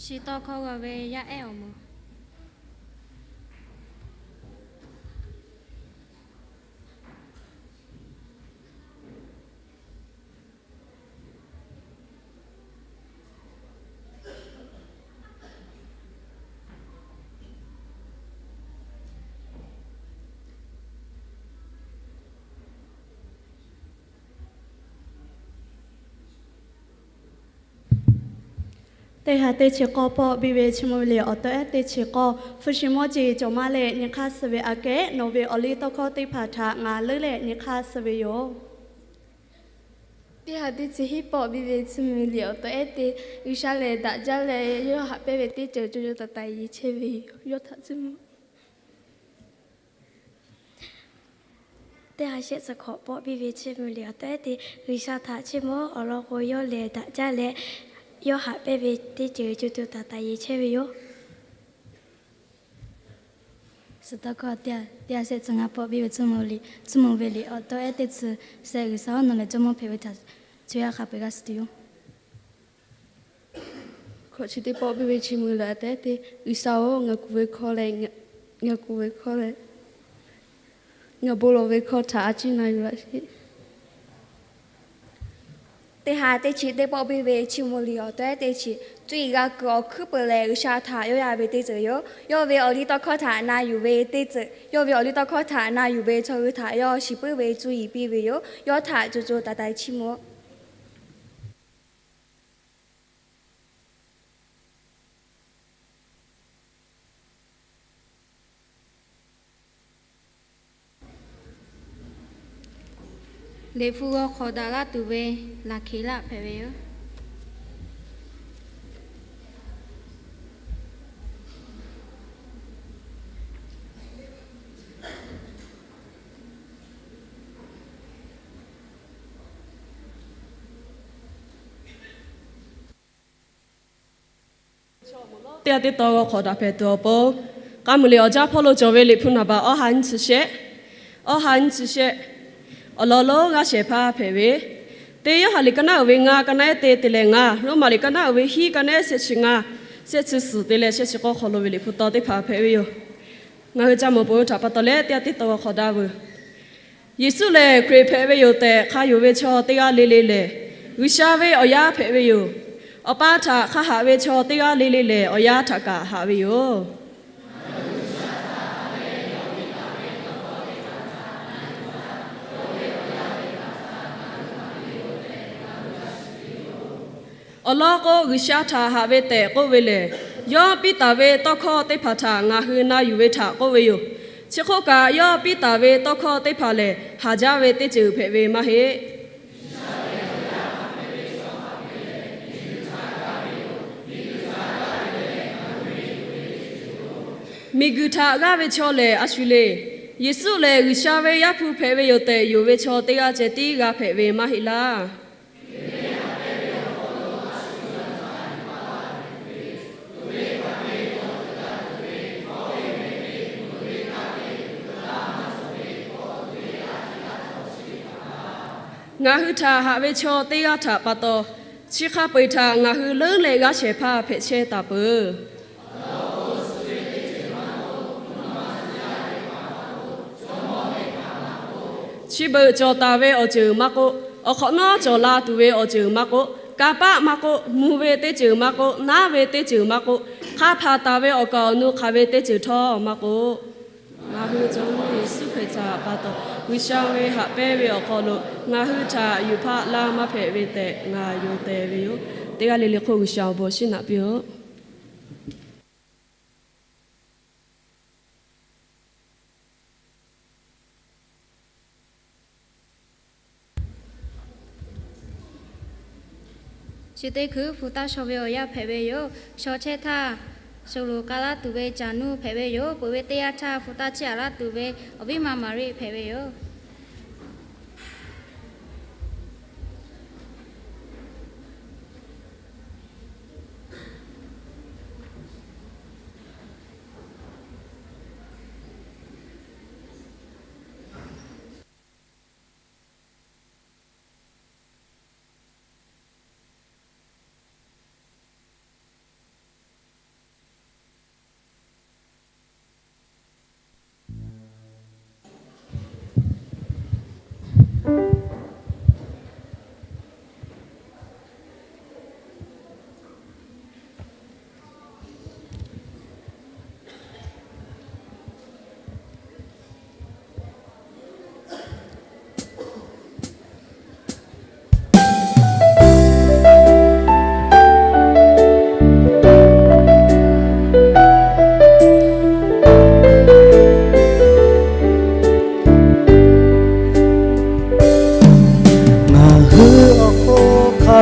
Chi tawˇ hkawˇ g'a ve yaˇ ehˉ awˬ moˍ. Teˇ ha teˇ chi k'awˇ pawˆ biˇ ve Chiˇ mvuh ve liꞈ awˬ taw ehˉ teˇ chi k'awˇ, hpu shi mawˇ jeˬ cawˬ maˇ leh nyi hk'aˇ suh ve aꞈ kehˉ nawˬ ve awˬ liˇ tawˇ hkawˇ teˇ hpaˍ htaꞈ ngaˬ leuˉ leh nyi hk'aˇ suh ve yoˬ. Teˇ ha teˇ chi hiˉ pawˆ biˇ ve Chiˇ mvuh ve liꞈ awˬ taw ehˉ teˇ, G'uiˬsha lehˬ daꞈ jaˇ leh yawˇ haꞈ pehnˇ ve teˇ ceuˬ co co taiˍ taiˍ yeˬ chehˇ ve yoˬ. Yawˇ htaꞈ Chiˇ mvuh. Teˇ ha shehˆ chi hkawꞈ pawˆ biˇ ve Chiˇ mvuh ve liꞈ awˬ taw ehˉ teˇ, G'uiˬsha htaꞈ Chiˇ mvuh. Awˬ lawn k'o, yawˇ lehˬ daꞈ jaˇ leh yawˇ haꞈ pehnˇ ve teˇ ceuˬ co co taiˍ taiˍ yeˬ chehˇ ve yoˬ. Suh tawˇ hkawˇ teˇ ha shehˆ chi ngaˇ pawˆ biˇ ve Chiˇ mvuh ve liꞈ awˬ taw ehˉ teˇ chi, shehˆ G'uiˬsha-oˬ, nawˬ lehˬ jawˇmawˇ hpehꞈ ve htaꞈ co yaˇ hk'a peu-eˬ g'a shiˍ tuˬ yoˬ. Hkawꞈ chi teˇ pawˆ biˇ ve Chiˇ mvuh ve liꞈ awˬ taw ehˉ teˇ, G'uiˬsha-oˬ, ngaˬ kuˬ ve hkawˇ leh, ngaˬ kuˬ ve hkawˇ leh ngaˬ bon lawˬ ve hkawˇ htaꞈ a ciˉ na yuˬ laˇ sheˍ. Teˇ ha teˇ chi teˇ pawˆ biˇ ve Chiˇ mvuh ve liꞈ awˬ taw ehˉ teˇ chi, cuˇ yiˍ g'a kuiˬ awˬ hkuiˉ peuˬ lehˬ, G'uiˬsha htaꞈ yawˇ yaˇ ve teˇ ceuˬ yoˬ. Yawˇ ve awˬ liˇ tawˇ hkawˇ htaꞈ na yuˬ ve teˇ ceuˬ, yawˇ ve awˬ liˇ tawˇ hkawˇ htaꞈ na yuˬ ve chaw hui htaꞈ yawˇ shiˍ puiˉ ve cuˇ yiˍ piˇ ve yoˬ. Yawˇ htaꞈ co co taiˍ taiˍ Chiˇ mvuh. Liꞈ hpu g'aw hk'awꞈ daꞈ laˇ tuˬ ve Laˍhkeˍlaˆ hpehꞈ ve yoˬ. Teˇ g'aˇ teˇ taw g'aw hk'awꞈ daꞈ hpehꞈ tuˬ awˬ pon, k'a muiˬ liꞈ awˬ jaˇ hpawˇ lo cawˬ ve Liꞈ hpu naˍ baꞈ awˇ ha nyiˇ chi shehˆ, awˇ ha nyiˇ chi shehˆ, awˬ lawn lonˉ g'aˇ shehˍ hpaˇ hpehꞈ ve, teˇ Yoˇhanˬ liꞈ ka naˉ uiˍ ve ngaˇ, ka naˉ ehˉ te te leh ngaˇ, Roˉmaꞈ liꞈ ka naˉ uiˍ ve hiˉ, ka naˉ ehˉ shehˆ chi ngaˇ, shehˆ chi suhˍ te leh shehˆ chi k'awˇ hk'aw lo ve Liꞈ hpu taw teˇ hpaˍ hpehꞈ ve yoˬ. Ngaˬ hui ca mawˬ peuˬ ve htaꞈ pa taw leh teˇ g'aˇ teˇ taw g'aw hk'awꞈ daꞈ veuˬ. Yeˍsuˆ lehˬ Hkriꞈ hpehꞈ ve yoˬ tehꞈ hk'a yonˍ ve chaw teˇ g'aˇ le le lehˬ, G'uiˬsha ve awˬ yaˇ hpehꞈ ve yoˬ. Awˬ pa htaꞈ hk'a haꞈ ve chaw teˇ g'aˇ le le lehˬ, awˬ yaˇ htaꞈ kaꞈ haꞈ ve yoˬ. Awˬ lawn k'o, G'uiˬsha htaꞈ haꞈ ve tehꞈ k'oˆ ve lehˬ, yawˇ piˇ taˍ ve tawˇ hkawˇ teˇ hpaˍ htaꞈ ngaˬ hui na yuˬ ve htaꞈ k'oˆ ve yoˬ. Chi hk'oˆ kaꞈ, yawˇ piˇ taˍ ve tawˇ hkawˇ teˇ hpaˍ lehˬ, haˍ jaˇ ve teˇ ceuˬ hpehꞈ ve maˇ heˆ. Miˬguiˬ htaꞈ g'aˇ ve chaw lehˬ a shu le. Yeˍsuˆ lehˬ G'uiˬsha ve Yaˇ hpu hpehꞈ ve yoˬ tehꞈ yonˍ ve chaw teˇ g'aˇ ceh tiˉ g'a hpehꞈ ve maˇ heˆ laˇ. Ngaˬ hui htaꞈ haꞈ ve chaw teˇ g'aˇ htaꞈ pa taw, chi hk'a peu-eˬ htaꞈ ngaˬ hui leuˉ leh g'aˇ shehˍ hpaˇ hpehꞈ chehˇ taˍ peuˬ. Chi beuꞈ cawˬ taˍ ve awˬ ceuˬ maˇ k'oˆ, awˬ hk'awꞈ nawˉ cawˬ la tuˬ ve awˬ ceuˬ maˇ k'oˆ, kanˇ paˆ maˇ k'oˆ, mvuh ve teˇ ceuˬ maˇ k'oˆ, naˉ ve teˇ ceuˬ maˇ k'oˆ, hk'a hpanˍ taˍ ve awˬ kaˍ awˬ nu hk'aˬ ve teˇ ceuˬ htawˇ maˇ k'oˆ, ngaˬ hui Jawˇmawˇ Yeˍsuˆ Hkriꞈ htaꞈ pa taw G'uiˬsha ve haꞈ pehnˇ ve awˬ hk'aw lo ngaˬ hui htaꞈ yuˬ hpaˆ laˇ maˇ hpehꞈ ve tehꞈ ngaˬ yonˍ tehˬ ve yoˬ. Teˇ g'aˇ le le hk'oˆ G'uiˬsha awˬ bon shinˉ naꞈ piˇ-oˆ. Chi teˇ hkui hpu taˇ shaw ve awˬ yanˇ hpehꞈ ve yoˬ. Shaw chehˇ htaˇ, shuˍ loˍ k'a laˇ tuˬ ve Caˬ nuˇ hpehꞈ ve yoˬ. Peuˬ ve teˇ yanˇ htaˇ, hpu taˇ chiˇ aꞈ laˇ tuˬ ve Awˬ viˉ ma Maˍriˆ hpehꞈ ve yoˬ.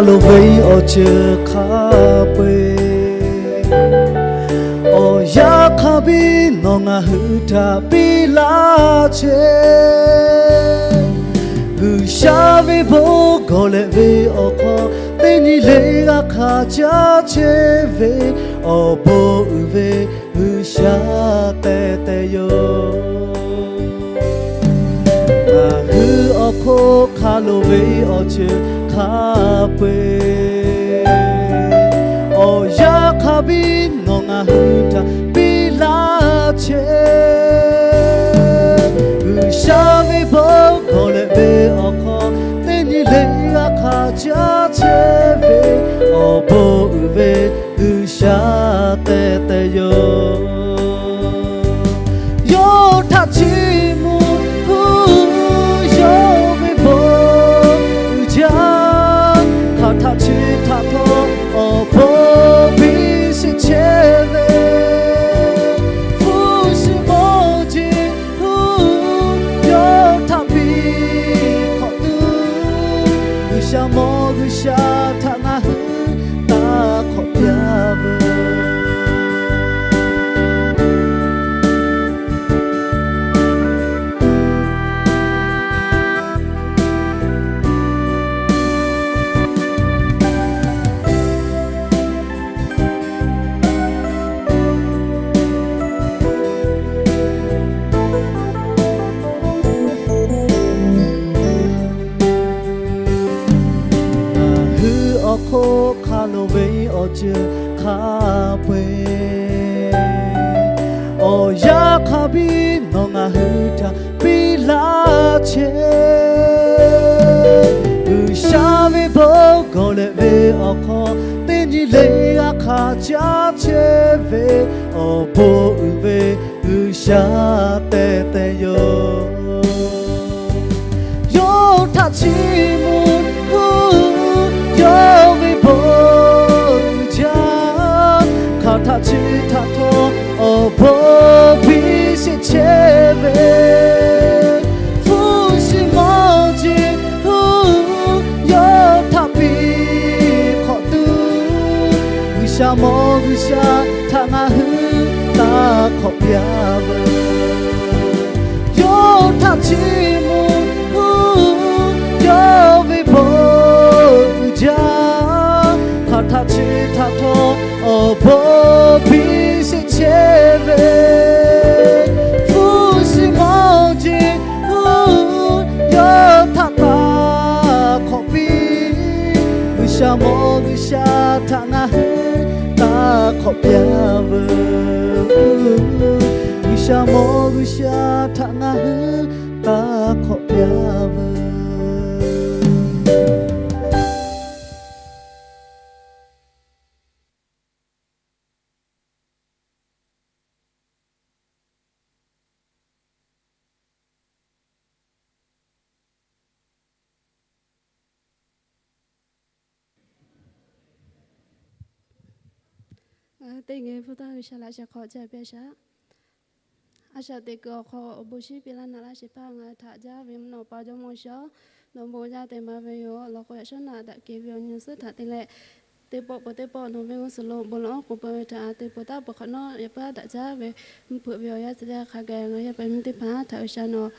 lo ve awˬ ceuˬ hk'a peu-eˬ, awˬ yanˇ hk'a biˇ nawˬ ngaˬ hui htaꞈ piˇ laˇ chehˇ. G'uiˬsha ve bon gawˬ leh ve awˬ hk'aw, teˇ nyi le g'a hk'a caˉ chehˇ ve, awˬ bon uiˍ ve G'uiˬsha tehꞈ tehꞈ yoˬ. Ngaˬ hui awˬ hk'oˆ hk'a loˍ ve awˬ ceuˬ hk'a peu-eˬ, awˬ yanˇ hk'a biˇ nawˬ ngaˬ hui htaꞈ piˇ laˇ chehˇ. G'uiˬsha ve bon gawˬ leh ve awˬ hk'aw, teˇ nyi le g'a hk'a caˉ chehˇ ve, awˬ bon uiˍ ve G'uiˬsha tehꞈ tehꞈ yoˬ. Yawˇ htaꞈ chiˇ mvuh, yawˇ ve bon uiˍ jaˇ. Hk'aˬ htaꞈ chi htaꞈ htawˇ awˬ bon biˇ sheˍ chehˇ ve, hpu shi mawˇ jeˬ yawˇ htaꞈ piˇ hk'awꞈ tuˬ, G'uiˬsha mawˇ G'uiˬsha htaꞈ ngaˬ hui taˇ hk'awꞈ piˇ-a veuˬ. Ngaˬ hui awˬ hk'oˆ hk'a loˍ ve awˬ ceuˬ hk'a peu-eˬ, awˬ yanˇ hk'a biˇ nawˬ ngaˬ hui htaꞈ piˇ laˇ chehˇ. G'uiˬsha ve bon gawˬ leh ve awˬ hk'aw, teˇ nyi le g'a hk'a caˉ chehˇ ve, awˬ bon uiˍ ve G'uiˬsha tehꞈ tehꞈ yoˬ. Yawˇ htaꞈ chiˇ mvuh, yawˇ ve bon uiˍ jaˇ. Hk'aˬ htaꞈ chi htaꞈ htawˇ awˬ bon biˇ sheˍ chehˇ ve, hpu shi mawˇ jeˬ yawˇ htaꞈ piˇ hk'awꞈ tuˬ, G'uiˬsha mawˇ G'uiˬsha htaꞈ ngaˬ hui taˇ hk'awꞈ piˇ-a veuˬ. Yawˇ htaꞈ chiˇ mvuh, yawˇ ve bon uiˍ jaˇ. Hk'aˬ htaꞈ chi htaꞈ htawˇ awˬ bon biˇ sheˍ chehˇ ve, hpu shi mawˇ jeˬ yawˇ htaꞈ taˇ hk'awꞈ piˇ. G'uiˬsha mawˇ G'uiˬsha htaꞈ ngaˬ hui taˇ hk'awꞈ piˇ-a veuˬ. G'uiˬsha mawˇ G'uiˬsha htaꞈ ngaˬ hui taˇ hk'awꞈ piˇ-a veuˬ. Ngaˬ hui teˇ geh hpu taˇ G'uiˬsha laꞈ sheh hk'aw caˇ piˇ-a shaˍ. A shaꞈ teꞈ kuiˬ awˬ hk'aw awˬ bon shinˉ piˇ laˇ naꞈ laˇ shehˍ hpaˇ ngaˬ hui htaꞈ jaˇ ve mvuhˇ naw pa Jawˇmawˇ G'uiˬsha, nawˬ bon jaˇ te maˍ ve yoˬ. Lawˬ k'o yaꞈ shawˉ naꞈ daꞈ kehˬ ve awˬ nyi awˬ suhˉ htaꞈ te leh, teˇ pawˆ peuˬ teˇ pawˆ nawˬ ve g'uˇ suhˍ lo bon lawˬ-oˬ k'oˍ peuˬ ve htaꞈ te peuˬ taˉ peuˬ hk'awꞈ nawˉ, yaꞈ paˉ daꞈ jaˇ ve mvuhˇ hpeuꞈ ve awˬ yanˇ tcuh yaˇ hk'a gaˬ ngaˬ hui yaˇ paˍ yaˇ miˇ teˇ hpaˍ htaꞈ G'uiˬsha nawˬ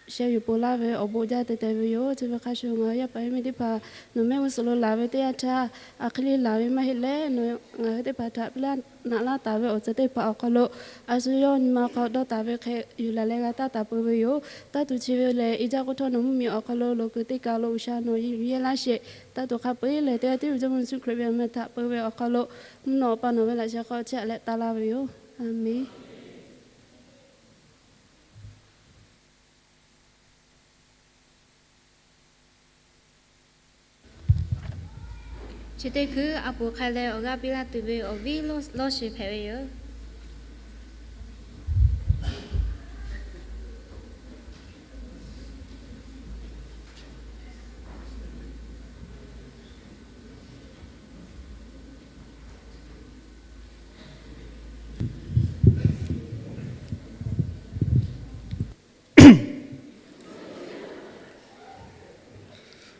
sheh yuˬ ponˬ laˇ ve awˬ bon jaˇ te teh ve yoˬ. Chi ve hk'a shuˍ ngaˬ hui yaˇ paˍ yaˇ miˇ teˇ hpaˍ nawˬ mehˆ g'uˇ suhˍ lo laˬ ve teˇ yanˇ htaˇ, a hk'e le laˬ ve maˇ heˆ leh, nawˬ ngaˬ hui teˇ hpaˍ htaꞈ piˇ laˇ naꞈ laˇ taˍ ve awˬ ceuˬ teˇ hpaˍ awˬ hk'aw lo, a shu yawˇ nyi ma hk'aw dawˇ taˍ ve hk'e yuˬ laˬ leh g'a taˇ taˍ peuˬ ve yoˬ. Taˇ tuˬ chi ve lehˬ, i jaˇ k'oˆ htawˇ nawˬ mvuhˇmiˬ awˬ hk'aw lo loꞈ kuiˬ teˇ kaˬ lo G'uiˬsha nawˬ yehˇ laˇ sheˍ. Taˇ tuˬ hk'a peu-eˬ lehˬ, teˇ g'aˇ tiˉ ve Jawˇmawˇ Yeˍsuˆ Hkriꞈ ve awˬ meh htaꞈ peu ve awˬ hk'aw lo, mvuhˇ naw pa nawˬ ve laꞈ sheh hk'aw chehˇ leh taˇ laˇ ve yoˬ. A menˬ. Chi teˇ hkui a poˍ hk'a leh awˬ g'aˇ piˇ laˇ tuˬ ve awˬ viˉ lawˇ sheˍ hpehꞈ ve yoˬ.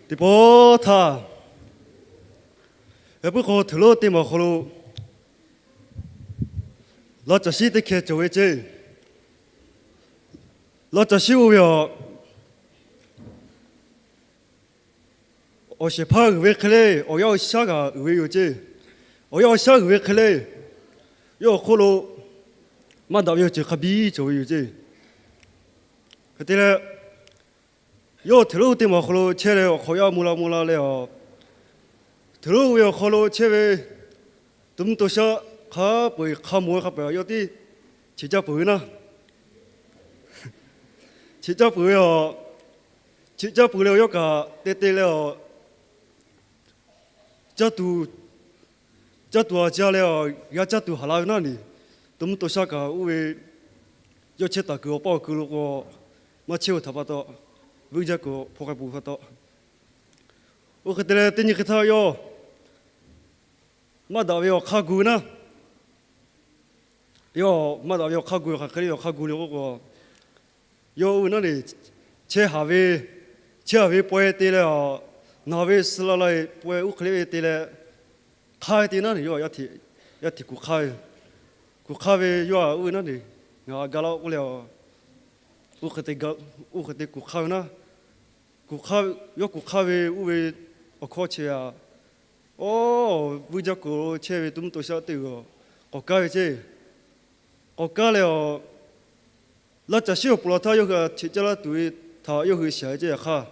Teˇ pawˆ htaˇ, Heh puiˉ hk'aw hteuꞈ lonˉ teˇ maˬ awˬ hk'aw lo laˇ caˬ shiˉ teˇ hkeh cawˬ ve ceˇ. Laˇ caˬ shiˉ oˇ ve awˬ, awˬ shehˍ hpaˇ g'uiˬ ve hk'e le, awˬ yanˇ awˬ shaˉ kaꞈ uiˍ ve yoˬ ceˇ. Awˬ yanˇ awˬ shaˉ g'uiˬ ve hk'e le, yawˇ awˬ hk'oˆ lo maˇ daꞈ ve awˬ ceuˬ hk'a biˇ cawˬ ve yoˬ ceˇ. Hk'e te leh, yawˇ hteuꞈ lonˉ teˇ maˬ awˬ hk'aw lo chehˇ leh awˬ hk'awꞈ yaˇ maw la maw la leh awˬ, hteuꞈ lonˉ ve awˬ hk'aw lo chehˇ ve to mvuhˇ to shaˆ hk'a peu-eˬ hk'a mawˬ ve hk'a peu-eˬ yawˇ tiˉ cheꞈ caˇ peuˬ ve naˉ. Cheꞈ caˇ peuˬ ve awˬ, cheꞈ caˇ peuˬ leh awˬ yawˇ kaꞈ te te leh awˬ, caˇ tuˬ, caˇ tuˬ aꞈ ca leh awˬ g'a caˇ tuˬ haˍ la ve naˉ ni, to mvuhˇ to shaˆ kaꞈ oˇ ve yawˇ chehˇ taˍ kuiˬ awˬ paˇ awˬ kuiˬ lo k'o, maˇ chehˇ ve htaꞈ pa taw, vuiˇ jaˇ kuiˬ hpaw k'ai peuˬ pa taw, oˇ hk'e te leh teˇ nyi hk'e htaˇ yawˇ maˇ daꞈ ve awˬ hk'aˇ gu ve naˉ. Yawˇ maˇ daꞈ ve awˬ hk'aˇ gu ve hk'aˬ hk'e le ve awˬ hk'aˇ gu le k'oˆ k'o, yawˇ oˇ ve naˉ le, chehˇ haˍ ve, chehˇ haˍ ve pawehˇ te leh awˬ, naˬ ve suh la la pawehˇ oˇ hk'e le ve te leh, hk'aˇ ve te naˉ ni yawˇ yaˇ hteꞈ kuˬ hk'aˇ ve, kuˬ hk'aˇ ve yawˇ oˇ ve naˉ ni, ngaˬ ga laˇ k'oˆ leh awˬ, oˇ hk'e te kuˬ hk'aˇ ve naˉ. Yawˇ kuˬ hk'aˇ ve oˇ ve awˬ hkawˇ chi ve aꞈ, awˬ, vuiˇ jaˇ kuiˬ lo chehˇ ve to mvuhˇ to shaˆ teˇ g'aˇ k'awꞈ kaˇ ve ceˇ. K'awꞈ kaˇ leh awˬ, laˇ caˬ shiˉ awˬ pon la htaˇ yawˇ hui cheꞈ caˇ laˇ tuˬ ve htaꞈ yawˇ hui shiˍ ve ceˇ. Yaꞈ hk'aˇ,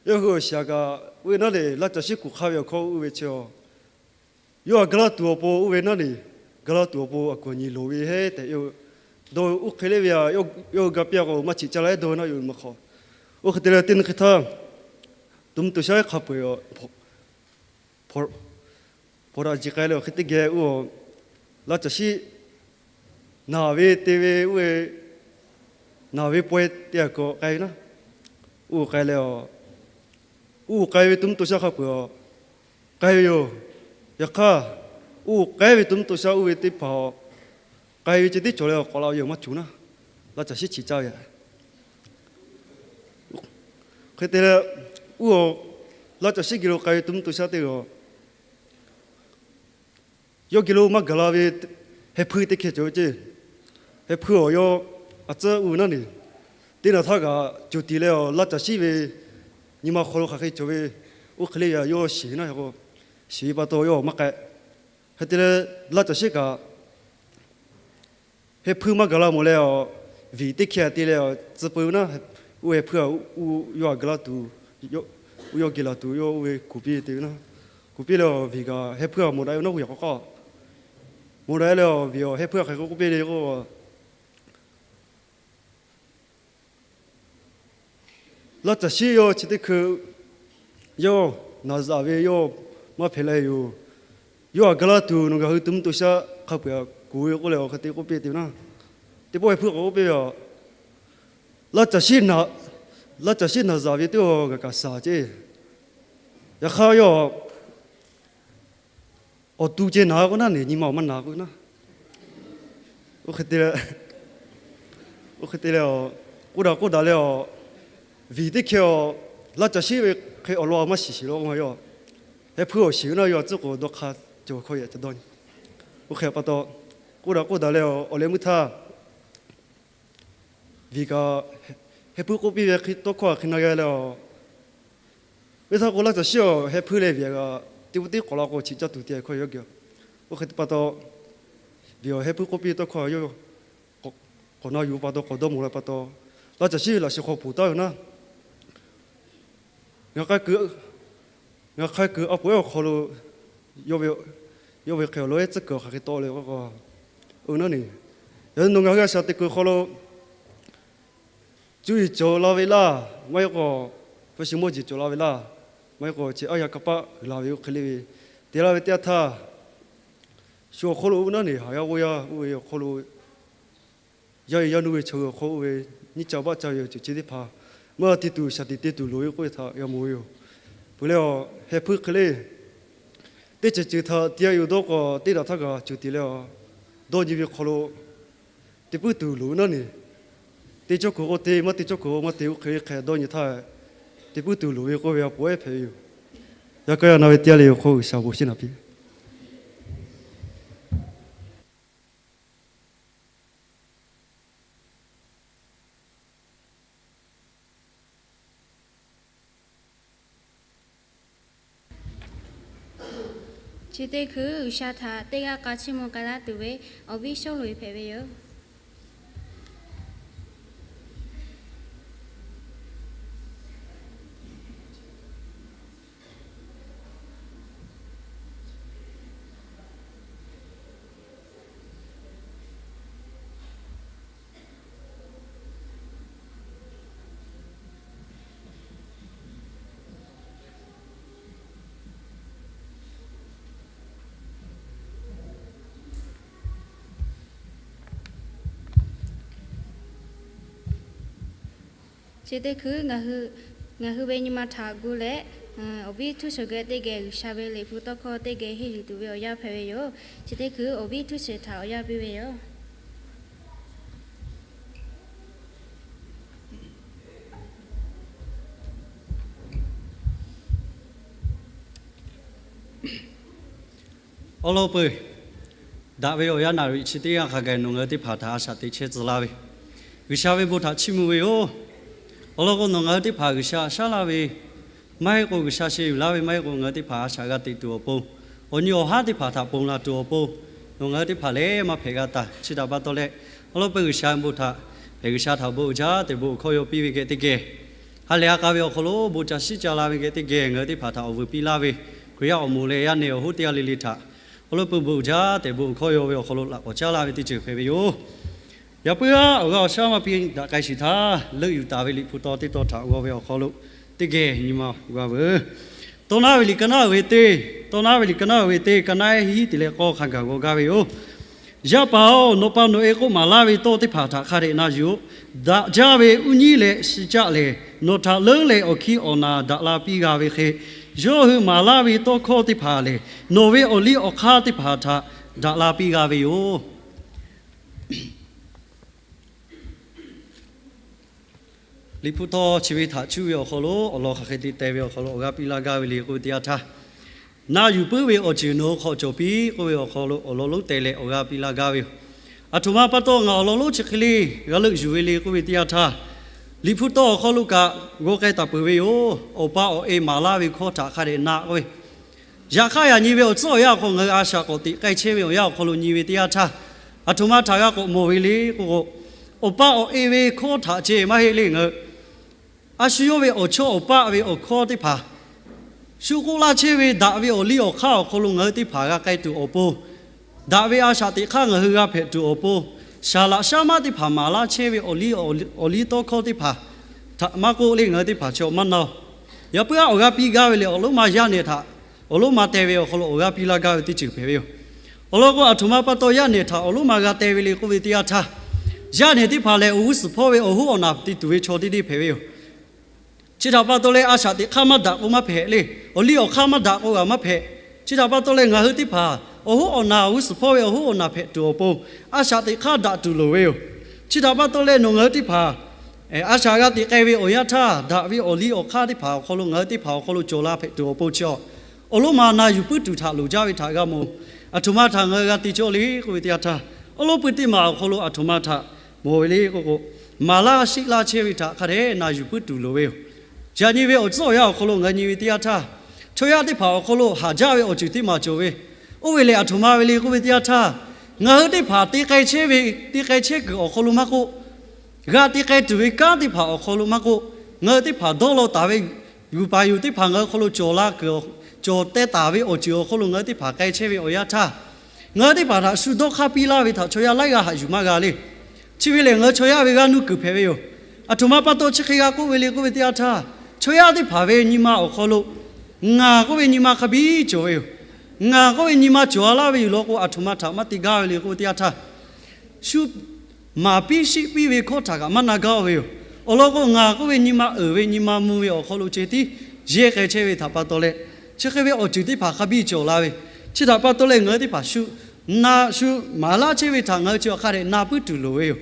yawˇ hui awˬ shiˍ kaꞈ oˇ ve naˉ le, laˇ caˬ shiˉ kuˬ hk'aˇ ve awˬ hkawˇ oˇ ve chi awˬ, yawˇ htaꞈ ga laˇ tuˬ awˬ pon oˇ ve naˉ le, ga laˇ tuˬ awˬ pon aˬ kuiˬ nyi loˍ ve heˉ tehꞈ, dawˇ ve oˇ hk'e le ve aꞈ, yawˇ hui ga piˇ a k'o maˇ cheꞈ caˇ la ehˉ dawˇ ve naˉ yoˬ maˇ hk'aw. Oˇ hk'e te leh teˇ nyi hk'e htaˇ, to mvuhˇ to shaˆ hk'a peu-eˬ hpawnˬ daꞈ jiˬ k'ai leh awˬ hk'e teˇ geh oˇ, laˇ caˬ shiˉ naˬ ve te ve oˇ ve, naˬ ve pawehˇ te a kaꞈ k'ai ve naˉ. Oˇ k'ai leh awˬ, oˇ k'ai ve to mvuhˇ to shaˆ hk'a peu-eˬ k'ai ve yoˬ. Yaꞈ hk'aˇ, oˇ k'ai ve to mvuhˇ to shaˆ oˇ ve teˇ hpaˍ k'ai ve ceh tiˉ cawˬ leh awˬ k'awꞈ la ve yoˬ maˇ cawˬ naˉ. Laˇ caˬ shiˉ cheꞈ caˇ ve hk'e te leh, oˇ, laˇ caˬ shiˉ geh lo k'ai ve to mvuhˇ to shaˆ teˇ g'aˇ yawˇ geh lo maˇ gaˬ la ve heh hpuiˇ teˇ hkeh cawˬ ve ceˇ. Heh hpuiˇ awˬ yawˇ a tcuhˉ oˇ ve naˉ ne, teˇ naˬ htaˇ kaꞈ cuˬ tiˍ leh awˬ laˇ caˬ shiˉ ve nyi ma hk'aw lo hk'aˬ hk'e cawˬ ve oˇ hk'e le ve aꞈ yawˇ shiˍ ve naˉ. Shiˍ ve pa taw yawˇ maˇ k'ai. Hk'e te leh, laˇ caˬ shiˉ kaꞈ heh hpuiˇ maˇ gaˬ la mawˬ leh awˬ, viˬ teˇ hkeh te leh awˬ tcuh peu ve naˉ. Oˇ heh hpuiˇ a, yawˇ a ga la tuˬ, oˇ yawˇ geh laˬ tuˬ yawˇ oˇ ve kuˬ piˇ te ve naˉ. Kuˬ piˇ leh awˬ viˬ kaꞈ heh hpuiˇ a mawˬ daꞈ ve naˉ hu yaꞈ k'aw k'aw, mawˬ daꞈ leh awˬ viˬ awˬ heh hpuiˇ a hk'aˬ hk'e k'oˆ piˇ le k'o, laˇ caˬ shiˉ yawˇ chi teˇ hkui yawˇ naˬ zaꞈ ve yawˇ maˇ hpehꞈ la yoˬ. Yawˇ a ga la tuˬ nawˬ ngaˬ hui to mvuhˇ to shaˆ hk'a peu-eˬ kuˬ ve k'oˆ leh awˬ hk'e te k'oˆ piˇ te ve naˉ. Teˇ pawˆ heh hpuiˇ k'awꞈ k'oˆ piˇ ve aˬ, laˇ caˬ shiˉ naˬ, laˇ caˬ shiˉ naˬ zaꞈ ve teˇ g'aˇ gaˬ kaꞈ shaˍ ceˇ. Yaꞈ hk'aˇ yawˇ awˬ tu ceh naˬ k'o naˉ ne, nyi ma awˬ maˇ naˬ k'o naˉ. Oˇ hk'e te leh, oˇ hk'e te leh, k'oˆ daꞈ k'oˆ daꞈ leh awˬ, viˬ teˇ hkeh awˬ, laˇ caˬ shiˉ ve hk'e awˬ lawn a maˇ shiˍ shiˍ la k'o ma yawˇ, heh hpuiˇ awˬ shiˍ ve naˉ yawˇ a tcuhˉ k'o dawˇ hk'aˇ cawˬ hkawˇ yaꞈ ca dawˇ nyi. Oˇ hk'e pa taw, k'oˆ daꞈ k'oˆ daꞈ leh awˬ, awˬ leh meuˇ htaˇ viˬ kaꞈ heh hpuiˇ k'oˆ piˇ ve hk'e tawˇ hkawˇ hk'e na g'a leh awˬ, ve htaˇ k'o laˇ caˬ shiˉ awˬ heh hpuiˇ leh viˬ kaꞈ teˇ pawˆ teˇ k'awꞈ la k'o cheꞈ caˇ tuˬ te hkawˇ yawˇ geh. Oˇ hk'e te pa taw, viˬ awˬ heh hpuiˇ k'oˆ piˇ tawˇ hkawˇ yawˇ k'awꞈ na yuˬ pa taw k'awꞈ dawˇ mawˬ la pa taw, laˇ caˬ shiˉ laꞈ sheh hk'aw poˬ taˉ ve naˉ. Ngaˬ hk'a kuiˬ a poˍ ehˉ awˬ hk'aw lo yawˇ ve hk'e awˬ lawn ehˉ tcuhˉ kuiˬ hk'aˬ hk'e tawˆ le k'o, oˇ naˉ ne, yaꞈ nyi nawˬ ngaˬ hui a shaꞈ teꞈ kuiˬ hk'aw lo cuˇ yiˍ cawˬ la ve laˇ, maˇ heˆ k'o hpu shi mawˇ jeˬ cawˬ la ve laˇ, maˇ heˆ k'o chi aˉ yaˇ kanˇ paˆ uiˍ la ve oˇ hk'e le ve te laˇ ve teˇ yanˇ htaˇ, shu awˬ hk'aw lo oˇ naˉ ne haˍ yaˇ g'awˇ yaˇ oˇ ve awˬ hk'aw lo yaˇ e yaˇ nuˇ ve chaw hui awˬ hk'aw oˇ ve nyiˇ ca baˆ ca ve awˬ ceuˬ chi teˇ hpaˍ maˇ te tuˬ shaˍ tiꞈ te tuˬ loˍ ve k'oˆ ve htaꞈ g'a mawˬ ve yoˬ. Peuˬ leh awˬ heh hpuiˇ hk'e le teˇ ceuˬ ceuˬ htaꞈ te a yoˬ dawˇ k'o, teˇ daꞈ htaˇ kaꞈ cuˬ tiˍ leh awˬ dawˇ nyi ve hk'aw lo te puiˉ tuˬ loˍ naˉ ne, te cawˇ kuiˬ k'o te, maˇ te cawˇ kuiˬ k'o maˇ te, oˇ hk'e le hk'e dawˇ nyi htaˇ, te puiˉ tuˬ loˍ ve k'oˆ ve a poˍ ehˉ hpehꞈ ve yoˬ. Yaꞈ hk'aˇ a na ve teˇ yanˇ le awˬ hk'aw G'uiˬsha bon shiˍ naˍ piˇ Chi teˇ hkui G'uiˬsha htaꞈ teˇ g'aˇ k'a chiˇ mvuh k'ai laˇ tuˬ ve awˬ viˉ Sawˉluꞈ hpehꞈ ve yoˬ. Chi teˇ hkui ngaˬ hui ve nyi ma htaꞈ gu leh, awˬ viˉ htuˇ sheuˍ geh teˇ geh G'uiˬsha ve Liꞈ hpu tawˇ hkawˇ teˇ geh henˇ yuˬ tuˬ ve awˬ yanˇ hpehꞈ ve yoˬ. Chi teˇ hkui awˬ viˉ htuˇ sheuˍ htaꞈ awˬ yanˇ piˇ ve yoˬ. Awˬ lawn peuˬ, daꞈ ve awˬ yanˇ naˍ riˍ chi teˇ yanˇ hk'a gaˬ nawˬ ngaˬ hui teˇ hpaˍ htaꞈ a shaꞈ teꞈ chehˇ tcuh laˇ ve, G'uiˬsha ve bon htaꞈ chiˇ mvuh ve yoˬ. Awˬ lawn k'o, nawˬ ngaˬ hui teˇ hpaˍ G'uiˬsha shaˉ laˇ ve, maˇ heˆ k'o G'uiˬsha sheh yuˬ laˇ ve, maˇ heˆ k'o ngaˬ hui teˇ hpaˍ a shaꞈ g'a teꞈ tuˬ awˬ pon, awˬ nyi awˬ haˉ teˇ hpaˍ htaꞈ ponˬ laˬ tuˬ awˬ pon, nawˬ ngaˬ hui teˇ hpaˍ lehˬ maˇ hpehꞈ g'a taˍ. Chi htaꞈ pa taw leh, awˬ lawn peuˬ G'uiˬsha bon htaꞈ, hpehꞈ G'uiˬsha htaꞈ bon uiˍ jaˇ tehꞈ bon uiˍ hkawˇ yaw piˇ ve geh teˇ geh, ha lehˬ a k'a ve awˬ hk'aw lo bon ca shiˉ ca la ve geh teˇ geh ngaˬ hui teˇ hpaˍ htaꞈ awˬ vuiˬ piˇ laˇ ve, Hkriꞈ yaˇ awˬ moˍ leh yaˇ nehˬ awˬ hoˉ teˇ g'aˇ le le htaꞈ awˬ lawn peuˬ bon uiˍ jaˇ tehꞈ bon uiˍ hkawˇ yaw ve awˬ hk'aw lo laꞈ k'awꞈ caˉ laˇ ve teˇ ceuˬ hpehꞈ ve yoˬ. Yaꞈ puiˉ aˉ awˬ g'aˇ awˬ shaˉ maˇ piˇ daꞈ k'ai shiˍ htaˇ, leuˆ yuˬ taˍ ve Liꞈ hpu taw teˇ taw htaꞈ g'aw ve awˬ hk'aw lo teˇ geh nyi ma g'a veuˬ. Tawˇ naˉ ve liꞈ ka naˉ uiˍ ve teˇ, tawˇ naˉ ve liꞈ ka naˉ uiˍ ve teˇ, ka naˉ eˉ hiˉ te leh k'awˇ hk'a gaˬ g'aw gaˇ ve yoˬ. Yaˇ paˍ-oˬ, nawˬ pa nawˬ e k'oˆ maˍ laˇ ve tawˇ teˇ hpaˍ htaꞈ hk'a dehꞈ na yuˬ-oꞈ. Daꞈ jaˇ ve uˉ nyiˉ leh shi caˆ lehˬ, nawˬ htaꞈ leuˉ leh awˬ hkiˇ awˬ naˍ daꞈ la piˇ g'a ve hk'e, yawˇ hui maˍ laˇ ve tawˇ hkawˇ teˇ hpaˍ lehˬ, nawˬ ve awˬ liˇ awˬ hk'aˇ teˇ hpaˍ htaꞈ daꞈ la piˇ g'a ve yoˬ. Liꞈ hpu taw chi ve htaꞈ cuˇ ve awˬ hk'aw lo awˬ lawn hk'aˬ hk'e te teh ve awˬ hk'aw lo awˬ g'aˇ piˇ laˇ gaˇ ve le k'oˆ ve teˇ yanˇ htaˇ, na yuˬ puiˉ ve awˬ ceuˬ nawˬ hui hk'aw cawˬ piˇ k'oˆ ve awˬ hk'aw lo awˬ lawn lonˉ teh leh awˬ g'aˇ piˇ laˇ gaˇ ve yoˬ. Aˬ htoꞈ ma pa taw ngaˬ awˬ lawn lonˉ chi hk'e le g'a leuˆ yuˬ ve le k'oˆ ve teˇ yanˇ htaˇ, Liꞈ hpu taw awˬ hk'aw lo kaꞈ g'aw k'ai taˍ peuˬ ve yoˬ. Awˬ pa awˬ e maˍ laˇ ve hkawˇ htaꞈ hk'a dehꞈ na k'oˆ ve, yaꞈ hk'aˇ yaꞈ nyi ve awˬ tcuhˉ awˬ yanˇ awˬ hk'aw ngaˬ hui a shaꞈ k'awꞈ teꞈ k'ai chehˇ ve awˬ yanˇ awˬ hk'aw lo nyi ve teˇ yanˇ htaˇ, aˬ htoꞈ ma htaꞈ g'a k'awꞈ mawˬ ve le k'oˆ k'o, awˬ pa awˬ e ve hkawˇ htaꞈ ceh maˇ heˆ le ngaˬ hui a shu yawˇ ve awˬ chawˇ awˬ paˆ ve awˬ hkawˇ teˇ hpaˍ shu k'oˆ laˇ chehˇ ve daꞈ ve awˬ liˇ awˬ hk'aˇ awˬ hk'aw lo ngaˬ hui teˇ hpaˍ g'a k'ai tuˬ awˬ pon, daꞈ ve a shaꞈ teꞈ hk'aˇ ngaˬ hui g'a hpehꞈ tuˬ awˬ pon, saˍ laꞈ shaˉ maˉ teˇ hpaˍ maˍ laˇ chehˇ ve awˬ liˇ, awˬ liˇ tawˇ hkawˇ teˇ hpaˍ htaꞈ maˇ k'oˆ le ngaˬ hui teˇ hpaˍ chaw maˇ na-oˬ. Yaꞈ puiˉ aˉ awˬ g'aˇ piˇ gaˇ ve lehˬ, awˬ lonˉ ma yaˇ nehˬ htaꞈ awˬ lonˉ ma teh ve awˬ hk'aw lo awˬ g'aˇ piˇ laˇ gaˇ ve teˇ ceuˬ hpehꞈ ve yoˬ. Awˬ lawn k'o, aˬ htoꞈ ma pa taw yaˇ nehˬ htaꞈ awˬ lonˉ ma g'a teh ve le k'oˆ ve teˇ yanˇ htaˇ, yaˇ nehˬ teˇ hpaˍ lehˬ awˬ g'uˇ suhˍ hpawˇ ve awˬ hoˉ awˬ naˬ te tuˬ ve chaw teˇ deˇ hpehꞈ ve yoˬ. Chi htaꞈ pa taw leh a shaꞈ teꞈ hk'aˇ maˇ daꞈ k'o maˇ hpehꞈ le. Awˬ liˇ awˬ hk'aˇ maˇ daꞈ k'o g'a maˇ hpehꞈ. Chi htaꞈ pa taw leh ngaˬ hui teˇ hpaˍ awˬ hoˉ awˬ naˬ awˬ g'uˇ suhˍ hpawˇ ve awˬ hoˉ awˬ naˬ hpehꞈ tuˬ awˬ pon, a shaꞈ teꞈ hk'aˇ daꞈ tuˬ loˍ ve yoˬ. Chi htaꞈ pa taw leh nawˬ ngaˬ hui teˇ hpaˍ a shaꞈ g'a teꞈ k'ai ve awˬ yanˇ htaˇ, daꞈ ve awˬ liˇ awˬ hk'aˇ teˇ hpaˍ awˬ hk'aw lo ngaˬ hui teˇ hpaˍ awˬ hk'aw lo cawˬ la hpehꞈ tuˬ awˬ pon chi a, awˬ lonˉ ma na yuˬ puiˉ tuˬ htaꞈ loˍ jaˇ ve htaꞈ g'a mawˬ. Aˬ htoꞈ ma htaꞈ ngaˬ hui g'a te cawˇ le k'oˆ ve teˇ yanˇ htaˇ, awˬ lonˉ pui teˇ maˬ awˬ hk'aw lo aˬ htoꞈ ma htaꞈ mawˬ ve le k'oˆ k'o, maˍ laˇ sheˆ laˇ chehˇ ve htaꞈ hk'a dehꞈ na yuˬ puiˉ tuˬ loˍ ve yoˬ. Yaꞈ nyi ve awˬ tcuhˉ awˬ yanˇ awˬ hk'aw lo ngaˬ hui nyi ve teˇ yanˇ htaˇ, chaw yaˇ teˇ hpaˍ awˬ hk'aw lo haꞈ jaˇ ve awˬ ceuˬ teˇ maˬ cawˬ ve, oˇ ve lehˬ aˬ htoꞈ ma ve le k'oˆ ve teˇ yanˇ htaˇ, ngaˬ hui teˇ hpaˍ te k'ai chehˇ ve, te k'ai chehˇ kuiˬ awˬ hk'aw lo maˇ k'oˆ, g'a te k'ai tuˬ ve kanˉ teˇ hpaˍ awˬ hk'aw lo maˇ k'oˆ, ngaˬ hui teˇ hpaˍ dawˇ law taˍ ve yuˬ paˍ yuˬ teˇ hpaˍ ngaˬ hui hk'aw lo cawˬ la kuiˬ, cawˬ teh taˍ ve awˬ ceuˬ awˬ hk'aw lo ngaˬ hui teˇ hpaˍ k'ai chehˇ ve awˬ yanˇ htaˇ, ngaˬ hui teˇ hpaˍ htaꞈ shu dawˇ hk'aˇ piˇ laˇ ve htaꞈ chaw yaˇ laiˉ g'aˇ haꞈ yuˬ maˇ g'a le. Chi ve lehˬ ngaˬ hui chaw yaˇ ve g'aˇ nuˇ kuiˬ hpehꞈ ve yoˬ. Aˬ htoꞈ ma pa taw chi hk'e g'a k'oˆ ve le k'oˆ ve teˇ yanˇ htaˇ, chaw yaˇ teˇ hpaˍ ve nyi ma awˬ hk'aw lo ngaˬ k'oˆ ve nyi ma hk'a biˇ cawˬ ve yoˬ. Ngaˬ k'oˆ ve nyi ma cawˬ a laˇ ve yoˬ law k'o, aˬ htoꞈ ma htaꞈ maˇ te gaˇ ve le k'oˆ ve teˇ yanˇ htaˇ, shu maˍ piˇ sheˆ piˇ ve hkawˇ htaꞈ kaꞈ maˇ na gaˇ ve yoˬ. Awˬ lawn k'o, ngaˬ k'oˆ ve nyi ma uiˍ ve nyi ma mvuh ve awˬ hk'aw lo ceh tiˉ yehˇ k'ai chehˇ ve htaꞈ pa taw leh, chi hk'e ve awˬ ceuˬ teˇ hpaˍ hk'a biˇ cawˬ la ve, chi htaꞈ pa taw leh ngaˬ hui teˇ hpaˍ shu na shu maˍ laˇ chehˇ ve htaꞈ ngaˬ hui chi awˬ hk'a dehꞈ na puiˉ tuˬ loˍ ve yoˬ.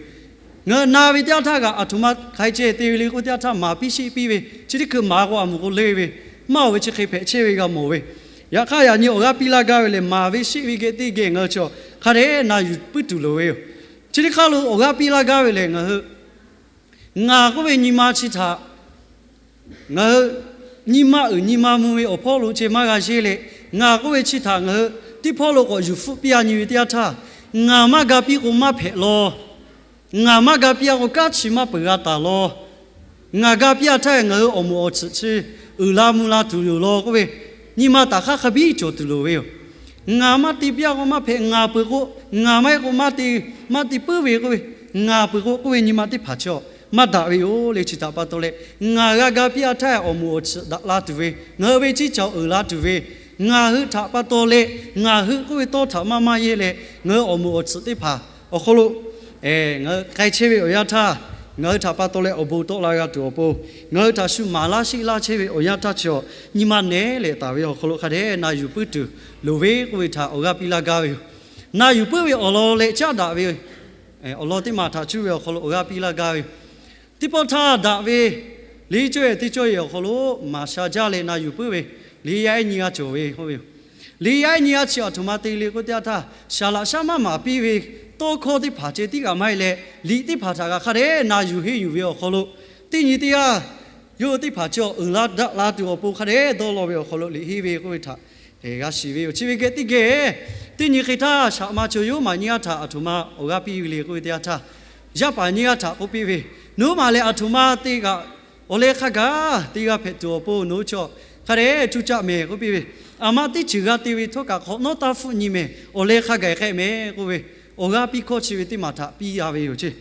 Ngaˬ hui na ve teˇ yanˇ htaˇ kaꞈ aˬ htoꞈ ma hk'ai ceh te ve le k'oˆ teˇ yanˇ htaˇ, maˍ piˇ sheˆ piˇ ve chi teˇ hkui maˍ k'o aˬ moˍ k'o le ve, maˇ oˬ ve chi hk'e hpehꞈ chehˇ ve g'a mawˬ ve, yaꞈ hk'aˇ yaꞈ nyi awˬ g'aˇ piˇ laˇ gaˇ ve lehˬ, maˍ ve sheˆ ve geh teˇ geh ngaˬ hui chi hk'a dehꞈ na yuˬ puiˉ tuˬ loˍ ve yoˬ. Chi teˇ hk'aˇ lo awˬ g'aˇ piˇ laˇ gaˇ ve lehˬ, ngaˬ hui ngaˬ k'oˆ ve nyi ma chi htaꞈ ngaˬ hui nyi ma uiˍ nyi ma mvuh ve awˬ hpawˇ lo ceh maˇ g'a sheˆ leh, ngaˬ k'oˆ ve chi htaꞈ ngaˬ hui teˇ hpawˇ lo k'awꞈ yuˬ hpfuhˆ piˇ a nyi ve teˇ yanˇ htaˇ, ngaˬ maˇ ga piˇ k'o maˇ hpehꞈ law. Ngaˬ maˇ ga piˇ a k'o kanˉ chi maˇ peuˬ g'a taˍ law. Ngaˬ ga piˇ a htaˇ ngaˬ hui awˬ moˍ awˬ tsuhꞈ chi uiˍ la mvuh la tuˬ yoˬ law k'oˆ ve, nyi ma taˍ hk'aˇ hk'a biˇ cawˬ tuˬ loˍ ve yoˬ. Ngaˬ maˇ te piˇ a k'o maˇ hpehꞈ, ngaˬ peuˬ k'o, ngaˬ maˇ heˆ k'o maˇ te, maˇ te puiˉ ve k'oˆ ve, ngaˬ peuˬ k'o k'oˆ ve nyi ma teˇ hpaˍ chi maˇ daꞈ ve yoˬ le. Chi htaꞈ pa taw leh, ngaˬ g'a ga piˇ a htaˇ awˬ moˍ awˬ tsuhꞈ daꞈ la tuˬ ve, ngaˬ hui ve ceˇ caoˬ uiˍ la tuˬ ve, ngaˬ hui htaꞈ pa taw leh ngaˬ hui k'oˆ ve tawˇ htaꞈ maˇ maˇ yehˇ leh, ngaˬ hui awˬ moˍ awˬ tsuhꞈ teˇ hpaˍ awˬ hk'aw lo ngaˬ hui k'ai chehˇ ve awˬ yanˇ htaˇ, ngaˬ hui htaꞈ pa taw leh awˬ bon tawˆ la g'a tuˬ awˬ pon, ngaˬ hui htaꞈ shu maˍ laˇ sheˆ laˇ chehˇ ve awˬ yanˇ htaˇ chi awˬ nyi ma nehˉ leh taˍ ve awˬ hk'aw lo hk'a dehꞈ na yuˬ puiˉ tuˬ loˍ ve k'oˆ ve htaꞈ awˬ g'aˇ piˇ laˇ gaˇ ve yoˬ. Na yuˬ puiˉ ve awˬ lawn leh caˉ daꞈ ve awˬ lawn teˇ maˬ htaꞈ cuˇ ve awˬ hk'aw lo awˬ g'aˇ piˇ laˇ gaˇ ve yoˬ. Teˇ pawˆ htaˇ daꞈ ve, liꞈ cuˇ e teˇ cawˇ e awˬ hk'aw lo maˍ sha jaˇ leh na yuˬ puiˉ ve, liꞈ yaˇ ehˉ nyi g'a cawˬ ve k'oˆ ve yoˬ. Liꞈ yaˇ ehˉ nyi g'a chi aˬ htoꞈ ma te le k'oˆ teˇ yanˇ htaˇ, saˍ laꞈ shaˉ maˇ maˍ piˇ ve tawˇ hkawˇ teˇ hpaˍ ceh tiˉ g'aꞈ maˇ heˆ leh, liꞈ teˇ hpaˍ htaꞈ kaꞈ hk'a dehꞈ na yuˬ henˇ yuˬ ve awˬ hk'aw lo, teˇ nyi teˇ g'aˇ yawˇ hui teˇ hpaˍ chi awˬ uiˍ la daꞈ la tuˬ awˬ pon hk'a dehꞈ dawˇ law ve awˬ hk'aw lo liꞈ henˇ ve k'oˆ ve htaꞈ g'a shiˍ ve yoˬ. Chi ve geh teˇ geh teˇ nyi hk'e htaˇ, shaꞈ ma chi yawˇ maˬ nyi g'aˇ htaꞈ aˬ htoꞈ ma awˬ g'aˇ piˇ ve le k'oˆ ve teˇ yanˇ htaˇ, yaˇ paˍ nyi g'aˇ htaꞈ k'oˆ piˇ ve, nawˬ hui maˬ lehˬ aˬ htoꞈ ma te kaꞈ awˬ leh hk'a gaˬ te g'a hpehꞈ tuˬ awˬ pon nawˬ hui chaw hk'a dehꞈ cuˇ caˆ mehˍ k'oˆ piˇ ve, aˬ ma teˇ ceuˬ g'a te ve htawˇ kaꞈ hk'awꞈ nawˉ taˇ hpfuhˆ nyi mehˍ, awˬ leh hk'a gaˬ k'ehˆ mehˍ k'oˆ ve, awˬ g'aˇ piˇ hkawˇ chi ve teˇ maˬ htaꞈ piˇ a ve yoˬ ceˇ.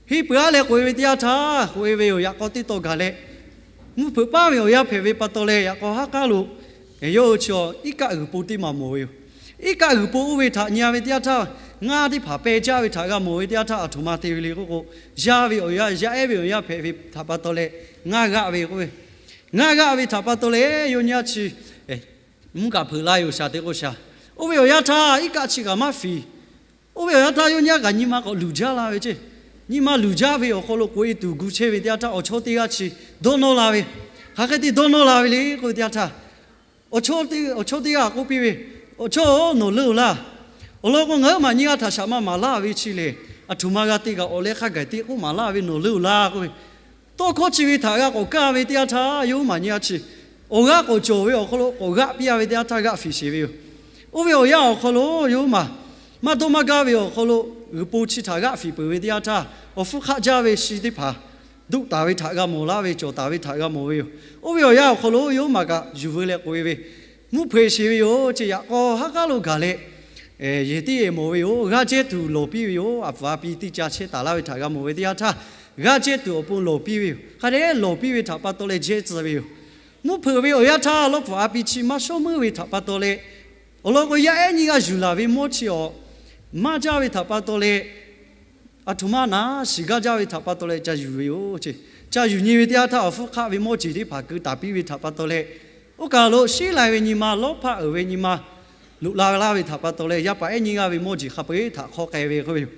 Henˇ peuˬ aˉ leh k'oꞈ e ve teˇ yanˇ htaˇ k'oꞈ e ve yoˬ. Yaꞈ k'aw teˇ taw gaˬ leh, mvuhˇ hpeuꞈ paˉ ve awˬ yanˇ hpehꞈ ve pa taw leh yaꞈ k'aw haˉ k'aˉ lo, yawˇ hui chi iˉ kaˆ g'uiˬ po teˇ maˬ mawˬ ve yoˬ. Iˉ kaˆ g'uiˬ po oˇ ve htaꞈ nyi a ve teˇ yanˇ htaˇ, ngaˇ teˇ hpaˍ peh jaˇ ve htaꞈ g'a mawˬ ve teˇ yanˇ htaˇ, aˬ htoꞈ ma te ve le k'oˆ k'o, yaˇ ve awˬ yanˇ, yaˇ ehˉ ve awˬ yanˇ hpehꞈ ve htaꞈ pa taw leh ngaˇ g'aˆ ve k'oˆ ve, ngaˇ g'aˆ ve htaꞈ pa taw leh yawˇ nyi a chi mvuhˇ kaꞈ hpeuꞈ la yoˬ, shaˍ te k'o shaˍ. Oˇ ve awˬ yanˇ htaˇ iˉ kaˆ chi kaꞈ maˇ fiˍ. Oˇ ve awˬ yanˇ htaˇ yawˇ nyi a kaꞈ nyi ma k'awꞈ luˬ jaˇ la ve ceˇ. Nyi ma luˬ jaˇ ve awˬ hk'aw lo k'oꞈ e tuˬ gu chehˇ ve teˇ yanˇ htaˇ, awˬ chawˇ teˇ g'aˇ chi dawˇ nawˇ la ve, hk'aˬ hk'e te dawˇ nawˇ la ve le k'oˆ ve teˇ yanˇ htaˇ, awˬ chawˇ teˇ g'aˇ k'oˆ piˇ ve, Awˬ chawˇ-oˬ, nawˬ leuˉ-oˬ laˇ. Awˬ lawn k'o, ngaˬ hui maˬ nyi g'aˇ htaꞈ shaꞈ ma maˍ laˇ ve chi lehˬ, aˬ htoꞈ ma g'a te kaꞈ awˬ leh hk'a gaˬ te k'oˆ maˍ laˇ ve, nawˬ leuˉ-oˬ laˇ k'oˆ ve, tawˇ hkawˇ chi ve htaꞈ g'a k'awꞈ kaˇ ve teˇ yanˇ htaˇ, yawˇ hui maˬ nyi g'aˇ chi awˬ g'aˇ k'awꞈ cawˬ ve awˬ hk'aw lo k'awꞈ g'aˆ piˇ a ve teˇ yanˇ htaˇ g'aˆ fiˍ sheˍ ve yoˬ. Oˇ ve awˬ yanˇ awˬ hk'aw lo yawˇ hui maˬ maˇ dawˇ maˇ gaˇ ve awˬ hk'aw lo g'uiˬ po chi htaꞈ g'aˆ fiˍ peuˬ ve teˇ yanˇ htaˇ, awˬ hpfuhˇ hk'aˆ jaˇ ve shi teˇ hpaˍ duˆ taˍ ve htaꞈ g'a mawˬ laˇ ve, cawˬ taˍ ve htaꞈ g'a mawˬ ve yoˬ. Oˇ ve awˬ yanˇ awˬ hk'aw lo yawˇ hui maˬ kaꞈ yuˬ veu leh k'oꞈ e ve, mvuhˇ hpeuꞈ sheˍ ve yoˬ ceˇ. Yaꞈ k'aw haˉ k'aˉ lo gaˬ leh, yehˬ teˇ yehˬ mawˬ ve yoˬ. G'aˇ jehˇ tuˬ lawˬ piˇ ve yoˬ. Aˬ hpfuhˇ aˬ pi teˇ ca chehˇ taˍ laˇ ve htaꞈ g'a mawˬ ve teˇ yanˇ htaˇ, g'aˇ jehˇ tuˬ awˬ pon lawˬ piˇ ve yoˬ. Hk'a dehꞈ lawˬ piˇ ve htaꞈ pa taw leh jehˇ tcuh ve yoˬ. Mvuhˇ hpeuꞈ ve awˬ yanˇ htaˇ lawˇ hpfuhˇ aˬ pi chi maˇ shawˉ meuˇ ve htaꞈ pa taw leh, awˬ lawn k'o yaˇ ehˉ nyi g'aˇ yuˬ laˬ ve mawˇ chi awˬ maˇ jaˇ ve htaꞈ pa taw leh, aˬ htoꞈ ma naˍ shiˍ gaˇ jaˇ ve htaꞈ pa taw leh ca yuˬ ve yoˬ ceˇ. Ca yuˬ nyi ve teˇ yanˇ htaˇ awˬ hpfuhˇ hk'aˆ ve mawˇ jeˬ teˇ hpaˍ keu taˍ piˇ ve htaꞈ pa taw leh, oˇ kaˬ lo shiˉ lai ve nyi ma, lawˇ hpaˆ uiˍ ve nyi ma loꞈ la laˇ ve htaꞈ pa taw leh, yaˇ paˍ ehˉ nyi g'aˇ ve mawˇ jeˬ hk'a peu-eˬ htaꞈ hk'aw k'ai ve k'oˆ ve yoˬ.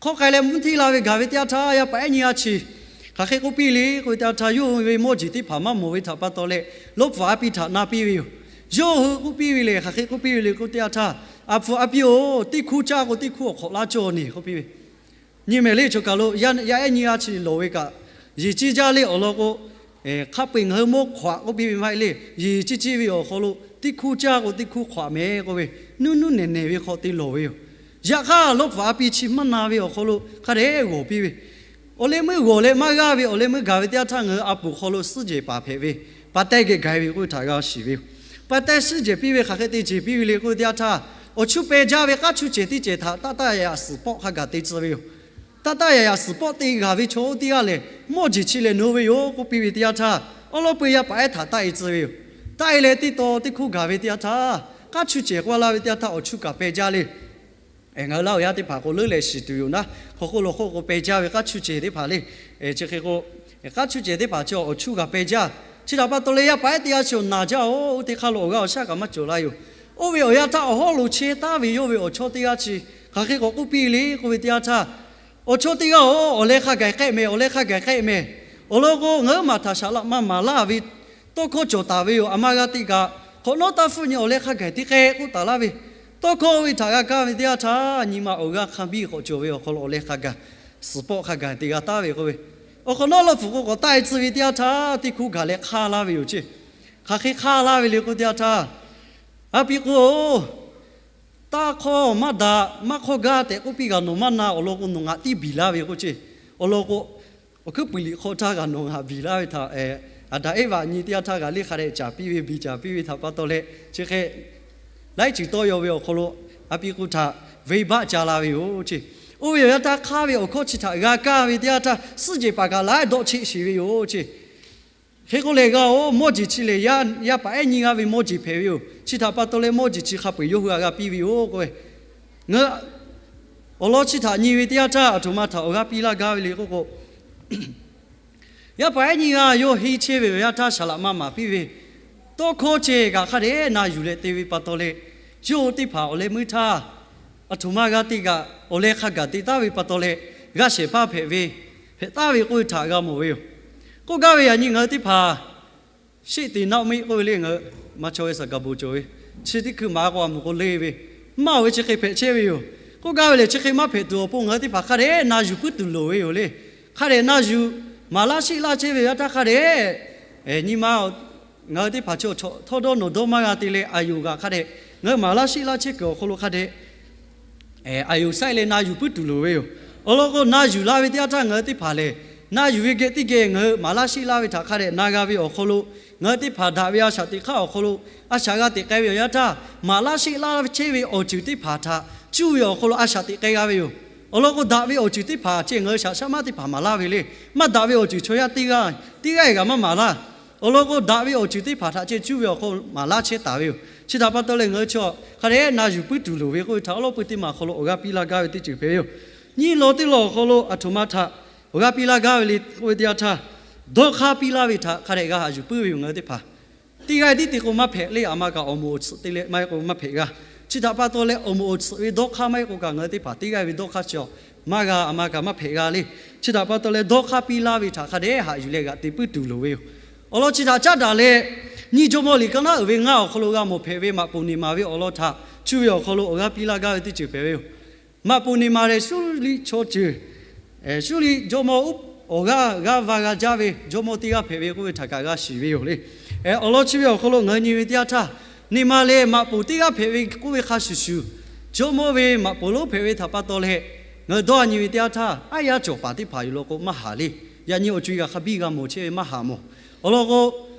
Hk'aw k'ai leh mvuhˇ hteˇ la ve gaˬ ve teˇ yanˇ htaˇ, yaˇ paˍ ehˉ nyi g'aˇ chi hk'aˬ hk'e k'oˆ piˇ le k'oˆ ve teˇ yanˇ htaˇ, yawˇ hui ve mawˇ jeˬ teˇ hpaˍ maˇ mawˬ ve htaꞈ pa taw leh, lawˇ hpfuhˇ aˬ pi htaꞈ na piˇ ve yoˬ. Yawˇ hui k'oˆ piˇ ve lehˬ, hk'aˬ hk'e k'oˆ piˇ ve le k'oˆ teˇ yanˇ htaˇ, Aˬ hpfuhˇ aˬ pi-oˬ, teˇ hkuˇ caˇ k'o teˇ hkuˇ awˬ hk'awꞈ laˇ cawˇ neˬ k'oˆ piˇ ve, nyi mehˍ le. Choˬ kaˬ lo yaˇ ehˉ nyi g'aˇ chi lawˬ ve kaꞈ, yehˬ ciˇ jaˇ le awˬ lawn k'o, hk'a peu-eˬ ngaˬ hui mawˇ hk'awꞈ k'oˆ piˇ ve maˇ heˆ le. Yehˬ ciˇ ciˇ ve awˬ hk'aw lo teˇ hkuˇ caˇ k'o teˇ hkuˇ hk'awꞈ mehˍ k'oˆ ve, nuˇ nuˇ nehˬ nehˬ ve hk'aw te lawˬ ve yoˬ. Yaꞈ hk'aˇ lawˇ hpfuhˇ aˬ pi chi maˇ na ve awˬ hk'aw lo hk'a dehꞈ g'awˬ piˇ ve, awˬ leh meuˇ g'awˬ leh maˇ g'aˇ ve awˬ leh meuˇ gaˬ ve teˇ yanˇ htaˇ, ngaˬ hui a poˍ hk'aw lo suhˉ jehˬ paˍ hpehꞈ ve, pa taiˇ geh gaˬ e ve k'oˆ ve htaꞈ g'a shiˍ ve yoˬ. Pa taiˇ suhˉ jehˬ piˇ ve hk'aˬ hk'e te jehˬ piˇ ve le k'oˆ ve teˇ yanˇ htaˇ, awˬ chuˇ peh jaˇ ve k'aˉ chuˇ cehˬ teˇ cehˬ htaꞈ taˆ taˆ yaꞈ yaꞈ suhˍ pawˆ hk'a gaˬ te tcuh ve yoˬ. Taˆ taˆ yaꞈ yaꞈ suhˍ pawˆ te g'aˬ ve chaw oˇ teˇ g'aˇ lehˬ, mawˇ jeˬ chi lehˬ nawˬ hui ve yoˬ k'oˆ piˇ ve teˇ yanˇ htaˇ, awˉ lawˉ peu-eˬ yaˇ paˍ ehˉ htaꞈ taˆ e tcuh ve yoˬ. Taˆ e leh teˇ taw teˇ hkuˇ gaˬ ve teˇ yanˇ htaˇ, k'aˉ chuˇ cehˬ k'oˆ laˇ ve teˇ yanˇ htaˇ awˬ chuˇ kaꞈ peh jaˇ le. Ngaˬ hui Laˇ huˍ yaˇ teˇ hpaˍ k'o leuˉ leh shiˍ tuˬ yoˬ naˉ, hk'aw hk'oˆ lo hk'oˆ k'o peh jaˇ ve k'aˉ chuˇ cehˬ teˇ hpaˍ le. Chi hk'e k'o, k'aˉ chuˇ cehˬ teˇ hpaˍ chi awˬ chuˇ kaꞈ peh jaˇ. Chi htaꞈ pa taw leh yaˇ paˍ ehˉ teˇ g'aˇ chi awˬ naˬ jaˇ-oˬ, oˇ teˇ hk'aˇ lo awˬ g'aˇ awˬ shaˉ kaꞈ maˇ cawˬ laˇ yoˬ. Oˇ ve awˬ yanˇ htaˇ awˬ hawˉ lo chehˇ taˍ ve yawˇ ve awˬ chawˇ teˇ g'aˇ chi hk'aˬ hk'e k'awꞈ k'oˆ piˇ le k'oˆ ve teˇ yanˇ htaˇ, awˬ chawˇ teˇ g'aˇ-oˬ, awˬ leh hk'a gaˬ k'ehˆ mehˍ, awˬ leh hk'a gaˬ k'ehˆ mehˍ. Awˬ lawn k'o, ngaˬ hui maˬ htaꞈ shaˍ laꞈ maˇ maˍ laˇ ve tawˇ hkawˇ cawˬ taˍ ve yoˬ. Aˬ ma g'a te kaꞈ hk'awꞈ nawˉ taˇ hpfuhˆ nyi awˬ leh hk'a gaˬ teˇ k'ehˆ k'oˆ taˍ laˇ ve tawˇ hkawˇ oˇ ve htaꞈ g'a kaˇ ve teˇ yanˇ htaˇ, nyi ma awˬ g'aˇ hk'a biˇ k'awꞈ cawˬ ve awˬ hk'aw lo awˬ leh hk'a gaˬ, suhˍ pawˆ hk'a gaˬ te g'a taˍ ve k'oˆ ve, awˬ hk'awꞈ nawˉ lawˇ hpfuhˍ k'o k'awꞈ taˆ e tcuh ve teˇ yanˇ htaˇ, teˇ hkuˇ gaˬ leh hk'aˇ laˇ ve yoˬ ceˇ. Hk'aˬ hk'e hk'aˇ laˇ ve le k'oˆ teˇ yanˇ htaˇ, A pi k'o, taˇ hk'awˇ maˇ daꞈ maˇ hk'awˇ gaˇ tehꞈ k'oˆ piˇ g'a nawˬ maˇ na awˬ lawn k'o, nawˬ ngaˬ tiˇ biˬ laˇ ve k'oˆ ce. Awˬ lawn k'o, awˬ hkuiˉ puiˍ liꞈ hk'aw htaˇ g'a nawˬ ngaˬ biˬ laˇ ve htaꞈ, Aˍdanˍ Eˇvaꞈ nyi teˇ yanˇ htaˇ g'a liˇ hk'a dehꞈ caˍ piˇ ve, biˬ caˍ piˇ ve htaꞈ pa taw leh, chi hk'e laiˉ ceuˬ tawˇ yaw ve awˬ hk'aw lo, a pi k'o htaꞈ venˇbaˆ ca la ve yoˬ ce. Oˇ ve awˬ yanˇ htaˇ hk'aˇ ve awˬ hkawˇ chi htaꞈ g'a kaˇ ve teˇ yanˇ htaˇ, suhˉ jehˬ paˍ kaꞈ laiˉ dawˆ cheˆ sheˍ ve yoˬ ce. Hk'e k'o lehˬ, g'a oˬ mawˇ jeˬ chi lehˬ, yaˇ paˍ ehˉ nyi g'aˇ ve mawˇ jeˬ hpehꞈ ve yoˬ. Chi htaꞈ pa taw leh mawˇ jeˬ chi hk'a peu-eˬ yawˇ hui htaꞈ g'a piˇ ve yoˬ k'oˆ ve, ngaˬ hui awˬ lawn chi htaꞈ nyi ve teˇ yanˇ htaˇ, aˬ htoꞈ ma htaꞈ awˬ g'aˇ piˇ laˇ gaˇ ve le k'oˆ k'o, yaˇ paˍ ehˉ nyi g'aˇ yawˇ henˇ chehˇ ve awˬ yanˇ htaˇ, saˍ laꞈ ma maˍ piˇ ve tawˇ hkawˇ ceh kaꞈ hk'a dehꞈ na yuˬ leh te ve pa taw leh, yawˇ teˇ hpaˍ awˬ leh meuˇ htaˇ, aˬ htoꞈ ma g'a te kaꞈ awˬ leh hk'a gaˬ te taˉ ve pa taw leh, g'a shehˍ hpaˇ hpehꞈ ve, hpehꞈ taˉ ve k'oˆ ve htaꞈ g'a mawˬ ve yoˬ. K'oˆ gaˇ ve yaꞈ nyi ngaˬ hui teˇ hpaˍ ရှေ့သင်နောက်မှ k'oˆ ve le, ngaˬ hui maˇ chaw ve saˍ gaˍ bon cawˬ ve, chi teˇ hkui maˍ k'o a moˍ k'o le ve, maˇ oˬ ve chi hk'e hpehꞈ chehˇ ve yoˬ. K'oˆ gaˇ ve lehˬ, chi hk'e maˇ hpehꞈ tuˬ awˬ pon ngaˬ hui teˇ hpaˍ hk'a dehꞈ na yuˬ puiˉ tuˬ loˍ ve yoˬ le. Hk'a dehꞈ na yuˬ maˍ laˇ sheˆ laˇ chehˇ ve awˬ yanˇ htaˇ hk'a dehꞈ nyi ma ngaˬ hui teˇ hpaˍ chi htawˇ dawˇ nawˬ dawˇ maˇ g'a te leh, a yonˍ kaꞈ hk'a dehꞈ ngaˬ hui maˍ laˇ sheˆ laˇ chehˇ kuiˬ awˬ hk'aw lo hk'a dehꞈ a yonˍ saiˉ leh na yuˬ puiˉ tuˬ loˍ ve yoˬ. Awˬ lawn k'o, na yuˬ la ve teˇ yanˇ htaˇ ngaˬ hui teˇ hpaˍ lehˬ, na yuˬ ve geh teˇ geh ngaˬ hui maˍ laˇ sheˆ laˇ ve htaꞈ hk'a dehꞈ na g'a ve awˬ hk'aw lo, ngaˬ hui teˇ hpaˍ daꞈ ve a shaꞈ teꞈ hk'aˇ awˬ hk'aw lo a shaꞈ g'a teꞈ k'ai ve awˬ yanˇ htaˇ, maˍ laˇ sheˆ laˇ chehˇ ve awˬ ceuˬ teˇ hpaˍ htaꞈ cuˇ ve awˬ hk'aw lo a shaꞈ teꞈ k'ai g'a ve yoˬ. Awˬ lawn k'o, daꞈ ve awˬ ceuˬ teˇ hpaˍ ceh ngaˬ hui shaꞈ shaˉ maˉ teˇ hpaˍ maˍ laˇ ve le. Maˇ daꞈ ve awˬ ceuˬ chaw yaˇ teˇ g'aˇ teˇ g'aˇ g'a maˇ maˍ laˇ. Awˬ lawn k'o, daꞈ ve awˬ ceuˬ teˇ hpaˍ htaꞈ ceh cuˇ ve awˬ hk'aw maˍ laˇ chehˇ taˍ ve yoˬ. Chi htaꞈ pa taw leh ngaˬ hui chaw hk'a dehꞈ na yuˬ puiˉ tuˬ loˍ ve k'oˆ ve htaꞈ awˉ lawˉ peu teˇ maˬ awˬ hk'aw lo awˬ g'aˇ piˇ laˇ gaˇ ve teˇ ceuˬ hpehꞈ ve yoˬ. Nyiˇ law teˇ law awˬ hk'aw lo aˬ htoꞈ ma htaꞈ awˬ g'aˇ piˇ laˇ gaˇ ve le k'oˆ ve teˇ yanˇ htaˇ, dawˇ hk'aˇ piˇ laˇ ve htaꞈ hk'a dehꞈ g'a haꞈ yuˬ puiˉ ve yoˬ. Ngaˬ hui teˇ hpaˍ teˇ g'aˇ tiˉ te k'o maˇ hpehꞈ le. A ma kaꞈ awˬ moˍ awˬ tsuhꞈ te leh maˇ heˆ k'o maˇ hpehꞈ g'a. Chi htaꞈ pa taw leh awˬ moˍ awˬ tsuhꞈ ve dawˇ hk'aˇ maˇ heˆ k'o kaꞈ ngaˬ hui teˇ hpaˍ teˇ g'aˇ ve dawˇ hk'aˇ chi awˬ maˇ g'a, a ma kaꞈ maˇ hpehꞈ g'a le. Chi htaꞈ pa taw leh dawˇ hk'aˇ piˇ laˇ ve htaꞈ hk'a dehꞈ haꞈ yuˬ leh g'aꞈ te puiˉ tuˬ loˍ ve yoˬ. Awˬ lawn chi htaꞈ caˉ daꞈ leh, nyiˇ Jawˇmawˇ liꞈ ka naˉ uiˍ ve ngaˇ awˬ hk'aw lo g'a mawˬ hpehꞈ ve maꞈ poˍ niꞈ maˍ ve awˬ lawn htaꞈ cuˇ ve awˬ hk'aw lo awˬ g'aˇ piˇ laˇ gaˇ ve teˇ ceuˬ hpehꞈ ve yoˬ. Maꞈ poˍ niꞈ maˍ lehˬ, Suˇriˆ chaw ceuˬ Suˇriˆ jawˇmawˇ awˬ g'aˇ g'aˇ va g'a jaˇ ve jawˇmawˇ teˇ g'aˇ hpehꞈ ve k'oˆ ve htaꞈ kaꞈ g'a shiˍ ve yoˬ le. Awˬ lawn chi ve awˬ hk'aw lo ngaˬ hui nyi ve teˇ yanˇ htaˇ, niꞈ ma lehˬ maꞈ poˍ teˇ g'aˇ hpehꞈ ve k'oˆ ve hk'a shuˍ shuˍ, jawˇmawˇ ve maꞈ poˍ lonˉ hpehꞈ ve htaꞈ pa taw leh, ngaˬ hui dawˇ nyi ve teˇ yanˇ htaˇ, aˉ yaˇ cawˬ paˍ teˇ hpaˍ yoˬ law k'o maˇ haˍ le. Yaꞈ nyi awˬ co-e g'a hk'a biˇ g'a mawˬ chehˇ ve maˇ haˍ mawˬ. Awˬ lawn k'o,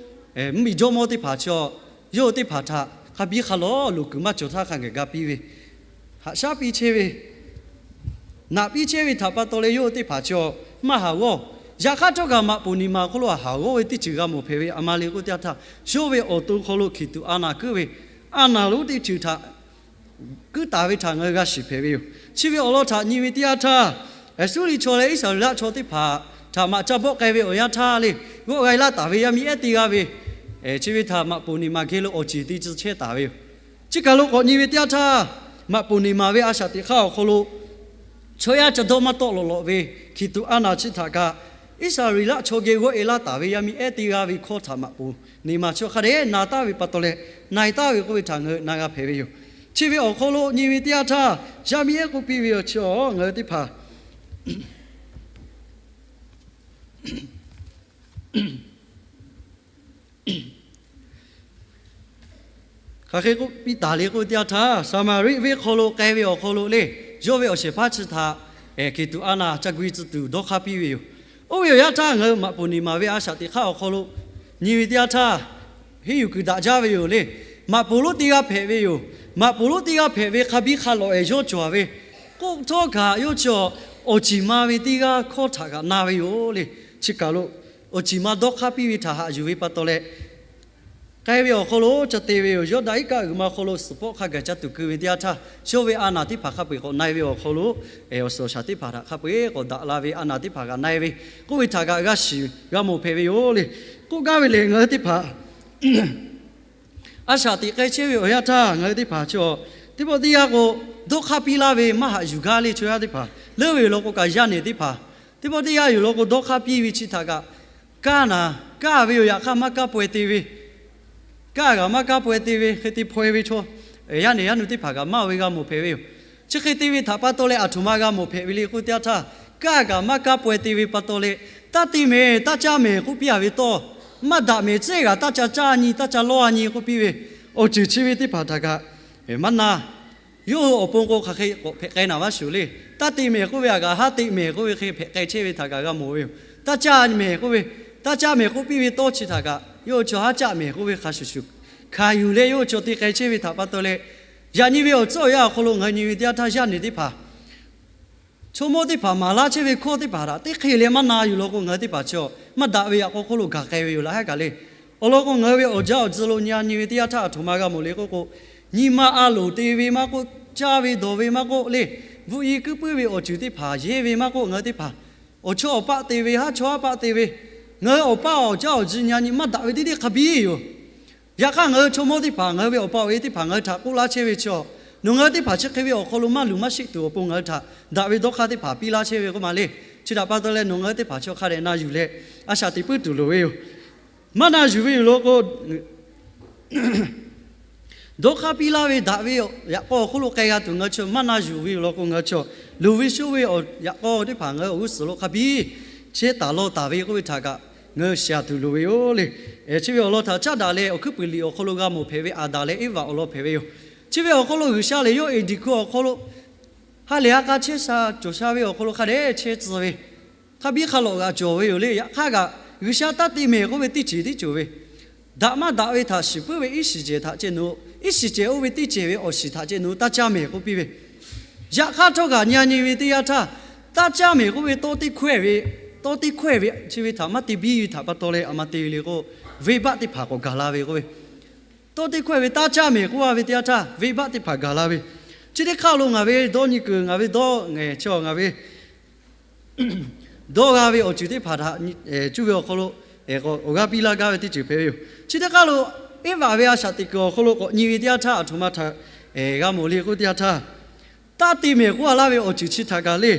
mvuhˇmiˬ jawˇmawˇ teˇ hpaˍ chaw, yawˇ hui teˇ hpaˍ htaꞈ hk'a biˇ hk'a lawˬ loꞈ kuiˬ maˇ cawˬ htaˇ hk'a gaˬ g'a piˇ ve, haꞈ shaˉ piˇ chehˇ ve, naꞈ piˇ chehˇ ve htaꞈ pa taw leh yawˇ hui teˇ hpaˍ chaw maˇ haˍ g'awˇ. Yaꞈ hk'aˇ htawˇ kaꞈ maꞈ poˍ niꞈ maˍ hk'oˆ lo haˍ g'awˇ ve teˇ ceuˬ g'a mawˬ hpehꞈ ve. A ma le k'oˆ teˇ yanˇ htaˇ, yawˇ ve awˬ to hk'aw lo hkiˬ tuꞈ a naˍ kuiˉ ve, a naˍ lonˉ teˇ ceuˬ htaꞈ kuiˉ taˍ ve htaꞈ ngaˬ hui g'a shiˍ hpehꞈ ve yoˬ. Chi ve awˬ lawn htaꞈ nyi ve teˇ yanˇ htaˇ, Suˇriˆ chaw leh Iˉsaˍreˍlaˆ chaw teˇ hpaˍ htaꞈ maꞈ ca bawˆ k'ai ve awˬ yanˇ htaˇ le, g'awˆ g'a laˇ taˍ ve yaˇ miˇ ehˉ teˇ g'aˇ ve, chi ve htaꞈ maꞈ poˍ niꞈ maˍ geh lo awˬ ceˬ te tcuh chehˇ taˍ ve yoˬ. Chi kaˬ lo k'awꞈ nyi ve teˇ yanˇ htaˇ, maꞈ poˍ niꞈ maˍ ve a shaꞈ teꞈ hk'aˇ awˬ hk'aw lo chaw yaˇ ca dawˇ maˇ tawˆ lawꞈ lawꞈ ve hkiˬ tuꞈ a naˍ chi htaꞈ kaꞈ, Iˉsaˍreˍlaˆ chaw geh g'awˆ e laˇ taˍ ve yaˇ miˇ ehˉ teˇ g'aˇ ve hkawˇ htaꞈ maꞈ poˍ niꞈ maˍ chaw hk'a dehꞈ na taˍ ve pa taw leh, na e taˍ ve k'oˆ ve htaꞈ ngaˬ hui na g'a hpehꞈ ve yoˬ. Chi ve awˬ hk'aw lo nyi ve teˇ yanˇ htaˇ, yaˇ miˇ ehˉ k'oˆ piˇ ve awˬ chi awˬ ngaˬ hui teˇ hpaˍ hk'aˬ hk'e k'oˆ piˇ taˍ le k'oˆ ve teˇ yanˇ htaˇ, Saˍmaˍriˆ venˇ hk'aw lo k'ai ve awˬ hk'aw lo le, yawˇ ve awˬ shehˍ hpaˇ chi htaꞈ hkiˬ tuꞈ a naˍ ca gu e tcuh tuˬ dawˇ hk'aˇ piˇ ve yoˬ. Oˇ ve awˬ yanˇ htaˇ ngaˬ hui maꞈ poˍ niꞈ maˍ ve a shaꞈ teꞈ hk'aˇ awˬ hk'aw lo nyi ve teˇ yanˇ htaˇ, henˇ yuˬ kuiˬ daꞈ jaˇ ve yoˬ le. Maꞈ poˍ lonˉ teˇ g'aˇ hpehꞈ ve yoˬ. Maꞈ poˍ lonˉ teˇ g'aˇ hpehꞈ ve hk'a biˇ hk'a lawꞈ e yawˇ cawˬ ve, k'oˆ htawˇ kaꞈ yawˇ chi awˬ ciˍ ma ve teˇ g'aˇ hkawˇ htaꞈ kaꞈ na ve yoˬ le. Chi kaˬ lo awˬ ciˍ ma dawˇ hk'aˇ piˇ ve htaꞈ haꞈ yuˬ ve pa taw leh, k'ai ve awˬ hk'aw lo ca te ve yoˬ. Yawˇdanˍ iˉ kaˆ uiˍ ma hk'aw lo suhˍ pawˆ hk'a gaˬ ca tuˬ keu ve teˇ yanˇ htaˇ, yawˇ ve a naˍ teˇ hpaˍ hk'a peu-eˬ k'awꞈ na e ve awˬ hk'aw lo, awˬ suhˍ awˬ shaˍ teˇ hpaˍ htaꞈ hk'a peu-eˬ k'awꞈ daꞈ la ve, a naˍ teˇ hpaˍ g'a na e ve k'oˆ ve htaꞈ kaꞈ g'a shiˍ g'a mawˬ hpehꞈ ve yoˬ le. K'oˆ gaˇ ve lehˬ, ngaˬ hui teˇ hpaˍ a shaꞈ teꞈ k'ai chehˇ ve awˬ yanˇ htaˇ ngaˬ hui teˇ hpaˍ chi teˇ pawˆ teˇ yanˇ k'o, dawˇ hk'aˇ piˇ laˇ ve maˇ haꞈ yuˬ gaˇ le. Chaw yaˇ teˇ hpaˍ leuˉ ve yoˬ law k'o kaꞈ, yaˇ nehˬ teˇ hpaˍ teˇ pawˆ teˇ yanˇ yoˬ law k'o dawˇ hk'aˇ piˇ ve chi htaꞈ kaꞈ, kaˇ naˍ kaˇ ve yoˬ. Yaꞈ hk'aˇ maˇ kaˇ pawehˇ te ve, kaˇ g'aꞈ maˇ kaˇ pawehˇ te ve hk'e te hpaw e ve chaw, yaˇ nehˬ yaˇ nu teˇ hpaˍ kaꞈ maˇ oˬ ve g'a mawˬ hpehꞈ ve yoˬ. Chi hk'e te ve htaꞈ pa taw leh aˬ htoꞈ ma g'a mawˬ hpehꞈ ve le k'oˆ teˇ yanˇ htaˇ, kaˇ g'aꞈ maˇ kaˇ pawehˇ te ve pa taw leh, taˇ te mehˍ taˇ caˇ mehˍ k'oˆ piˇ a ve tawˇ, maˇ daꞈ mehˍ tcuhˉ g'aꞈ taˇ ca caˇ nyi taˇ ca lawˇ a nyi k'oˆ piˇ ve, awˬ ceuˬ chi ve teˇ hpaˍ htaꞈ kaꞈ maˇ na. Yawˇ hui awˬ pon k'o hk'aˬ hk'e k'awꞈ hpehꞈ k'ai naˍ maˇ shuˍ le. Taˇ te mehˍ k'oˆ ve aꞈ kaꞈ haˉ te mehˍ k'oˆ ve hk'e hpehꞈ k'ai chehˇ ve htaꞈ kaꞈ g'a mawˬ ve yoˬ. Taˇ caˇ mehˍ k'oˆ ve, taˇ caˇ mehˍ k'oˆ piˇ ve tawˇ chi htaꞈ kaꞈ yawˇ hui chaw haˉ caˆ mehˍ k'oˆ ve hk'a shuˍ shuˍ hkanˍ yuˬ leh yawˇ hui chaw te k'ai chehˇ ve htaꞈ pa taw leh, yaꞈ nyi ve awˬ tcuhˉ awˬ yanˇ awˬ hk'aw lo ngaˬ hui nyi ve teˇ yanˇ htaˇ yaˇ nehˬ teˇ hpaˍ chaw mawˇ teˇ hpaˍ maˍ laˇ chehˇ ve hkawˇ teˇ hpaˍ htaꞈ teˇ hk'e leh maˇ na yuˬ law k'o, ngaˬ hui teˇ hpaˍ chaw maˇ daꞈ ve yaꞈ k'aw hk'oˆ lo gaˬ k'ai ve yoˬ laˇ hehˉ kaꞈ le. Awˬ lawn k'o, ngaˬ hui ve awˬ jaˇ awˬ tcuh lo nyi a nyi ve teˇ yanˇ htaˇ aˬ htoꞈ ma g'a mawˬ le k'oˆ k'o, nyi ma a loˍ te ve maˇ k'oˆ, caˇ ve dawˬ ve maˇ k'oˆ le, bvuhꞈ ye kuiˉ puiˉ ve awˬ ceuˬ teˇ hpaˍ yehˇ ve maˇ k'oˆ, ngaˬ hui teˇ hpaˍ awˬ chawˇ awˬ paˆ te ve, haˉ chawˇ haˉ paˆ te ve, ngaˬ hui awˬ paˆ awˬ jaˇ awˬ tcuh nyi a nyi maˇ daꞈ ve teˇ teˇ hk'a biˇ yoˬ. Yaꞈ hk'aˇ, ngaˬ hui chaw mawˇ teˇ hpaˍ ngaˬ hui ve awˬ pa awˬ e teˇ hpaˍ ngaˬ hui htaꞈ k'oˆ laˇ chehˇ ve chaw, nawˬ ngaˬ hui teˇ hpaˍ chi hk'e ve awˬ hk'aw lo maˇ luˬ maˇ sheˆ tuˬ awˬ pon ngaˬ hui htaꞈ daꞈ ve dawˇ hk'aˇ teˇ hpaˍ piˇ laˇ chehˇ ve k'oˆ ma le. Chi htaꞈ pa taw leh nawˬ ngaˬ hui teˇ hpaˍ chaw hk'a dehꞈ na yuˬ leh a shaꞈ teꞈ puiˉ tuˬ loˍ ve yoˬ. Maˇ na yuˬ ve yoˬ law k'o, dawˇ hk'aˇ piˇ laˇ ve daꞈ ve yaꞈ k'aw awˬ hk'oˆ lo k'ai g'a tuˬ ngaˬ hui chaw maˇ na yuˬ ve yoˬ law k'o, ngaˬ hui chaw loˍ ve shoˆ ve yaꞈ k'aw teˇ hpaˍ ngaˬ hui awˬ g'uˇ suhˍ lo hk'a biˇ chehˇ taˍ law taˍ ve k'oˆ ve htaꞈ kaꞈ ngaˬ hui shiˍ tuˬ loˍ ve yoˬ le. Chi ve awˬ lawn htaꞈ caˉ daꞈ leh awˬ hkuiˉ puiˍ liꞈ awˬ hk'aw lo g'a mawˬ hpehꞈ ve Aˍdanˍ leh Eˇvaꞈ awˬ lawn hpehꞈ ve yoˬ. Chi ve awˬ hk'aw lo G'uiˬsha lehˬ yawˇ Eˍdenˍ hkui awˬ hk'aw lo ha lehˬ ha k'a chehˇ sha cawˬ sha ve awˬ hk'aw lo hk'a dehꞈ chehˇ tcuh ve, hk'a biˇ hk'a lawꞈ g'aꞈ cawˬ ve yoˬ le. Yaꞈ hk'aˇ kaꞈ G'uiˬsha taˇ te mehˍ k'oˆ ve teˇ ceuˬ tiˉ cawˬ ve, daꞈ maˇ daꞈ ve htaꞈ shiˍ puiˉ ve iˉ shiˍ cehˬ htaꞈ ceh nawˬ, iˉ shiˍ cehˬ oˇ ve teˇ cehˬ ve awˬ shiˍ htaꞈ ceh nawˬ hui taˇ caˇ mehˍ k'oˆ piˇ ve, yaꞈ hk'aˇ htawˇ kaꞈ nyi a nyi ve teˇ yanˇ htaˇ, taˇ caˇ mehˍ k'oˆ ve tawˇ teˇ hkawehˇ ve, tawˇ teˇ hkawehˇ ve chi ve htaꞈ maˇ te biˇ ve htaꞈ pa taw leh aˬ ma te ve le k'o, venˇbaˆ teˇ hpaˍ k'awꞈ gaˬ la ve k'oˆ ve, tawˇ teˇ hkawehˇ ve taˇ caˇ mehˍ k'oˆ a ve teˇ yanˇ htaˇ venˇbaˆ teˇ hpaˍ gaˬ la ve. Chi teˇ hk'aˇ lo ngaˬ ve dawˇ nyi kuiˬ ngaˬ ve dawˇ ngehˬ chaw ngaˬ ve dawˇ g'a ve awˬ ceuˬ teˇ hpaˍ htaꞈ cuˇ ve awˬ hk'aw lo awˬ g'aˇ piˇ laˇ gaˇ ve teˇ ceuˬ hpehꞈ ve yoˬ. Chi teˇ hk'aˇ lo Eˇvaꞈ ve a shaꞈ teꞈ kuiˬ awˬ hk'aw lo k'awꞈ nyi ve teˇ yanˇ htaˇ aˬ htoꞈ ma htaꞈ g'a mawˬ le k'oˆ teˇ yanˇ htaˇ, taˇ te mehˍ k'oˆ a laˇ ve awˬ ceuˬ chi htaꞈ kaꞈ le,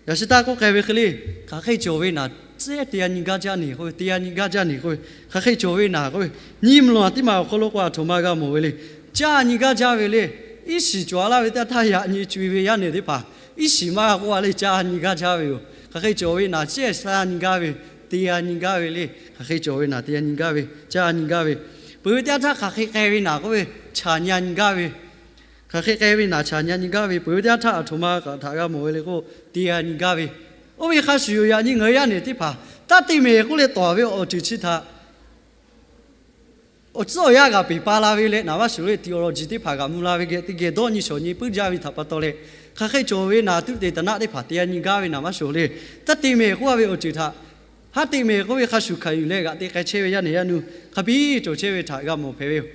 yaꞈ shi taˇ k'oˆ k'ai ve hk'e le, hk'aˬ hk'e cawˬ ve naˍ, tcuhˉ te a nyi gaˇ jaˇ neˬ k'oˆ ve, te a nyi gaˇ jaˇ neˬ k'oˆ ve, hk'aˬ hk'e cawˬ ve naˍ k'oˆ ve, nyi mvuhˇ lawˬ teˇ maˬ awˬ hk'aw lo k'o aˬ htoꞈ ma g'a mawˬ ve le. Caˇ a nyi gaˇ jaˇ ve le. Iˉ shiˍ cawˬ a laˇ ve teˇ yanˇ htaˇ yaꞈ nyi cuˇ ve yaˇ nehˬ teˇ hpaˍ iˉ shiˍ maˇ g'a k'oˆ a le, caˇ a nyi gaˇ jaˇ ve yoˬ. Hk'aˬ hk'e cawˬ ve naˍ, caˇ sha a nyi gaˇ ve, te a nyi gaˇ ve le. Hk'aˬ hk'e cawˬ ve naˍ, te a nyi gaˇ ve, caˇ a nyi gaˇ ve, peuˬ ve teˇ yanˇ htaˇ hk'aˬ hk'e k'ai ve naˍ k'oˆ ve, chaˬ nyi a nyi gaˇ ve, hk'aˬ hk'e k'ai ve naˍ chaˬ nyi a nyi gaˇ ve, peuˬ ve teˇ yanˇ htaˇ aˬ htoꞈ ma kaꞈ htaꞈ g'a mawˬ ve le k'o, te a nyi gaˇ ve. Oˇ ve hk'a shuˍ yoˬ, yaꞈ nyi ngaˬ hui yaˇ nehˬ teˇ hpaˍ taˇ te mehˍ k'oˆ leh tawˍ ve awˬ ceuˬ chi htaꞈ awˬ tcuhˉ awˬ yanˇ g'aꞈ peˬ pa la ve leh naˍ vaˇ shuˍ le, tiꞈ awˬ lawˬ jiˬ teˇ hpaˍ g'aꞈ mvuh la ve geh teˇ geh dawˇ nyi shawˍ nyi puiˉ jaˇ ve htaꞈ pa taw leh, hk'aˬ hk'e cawˬ ve naˍ tuˆ te taˍ naˆ teˇ hpaˍ te a nyi gaˇ ve naˍ vaˇ shuˍ le. Taˇ te mehˍ k'oˆ a ve awˬ ceuˬ htaꞈ haˉ te mehˍ k'oˆ ve hk'a shuˍ hkanˍ yuˬ leh g'aꞈ te k'ai chehˇ ve yaˇ nehˬ yaˇ nu hk'a biˇ cawˬ chehˇ ve htaꞈ g'a mawˬ hpehꞈ ve yoˬ.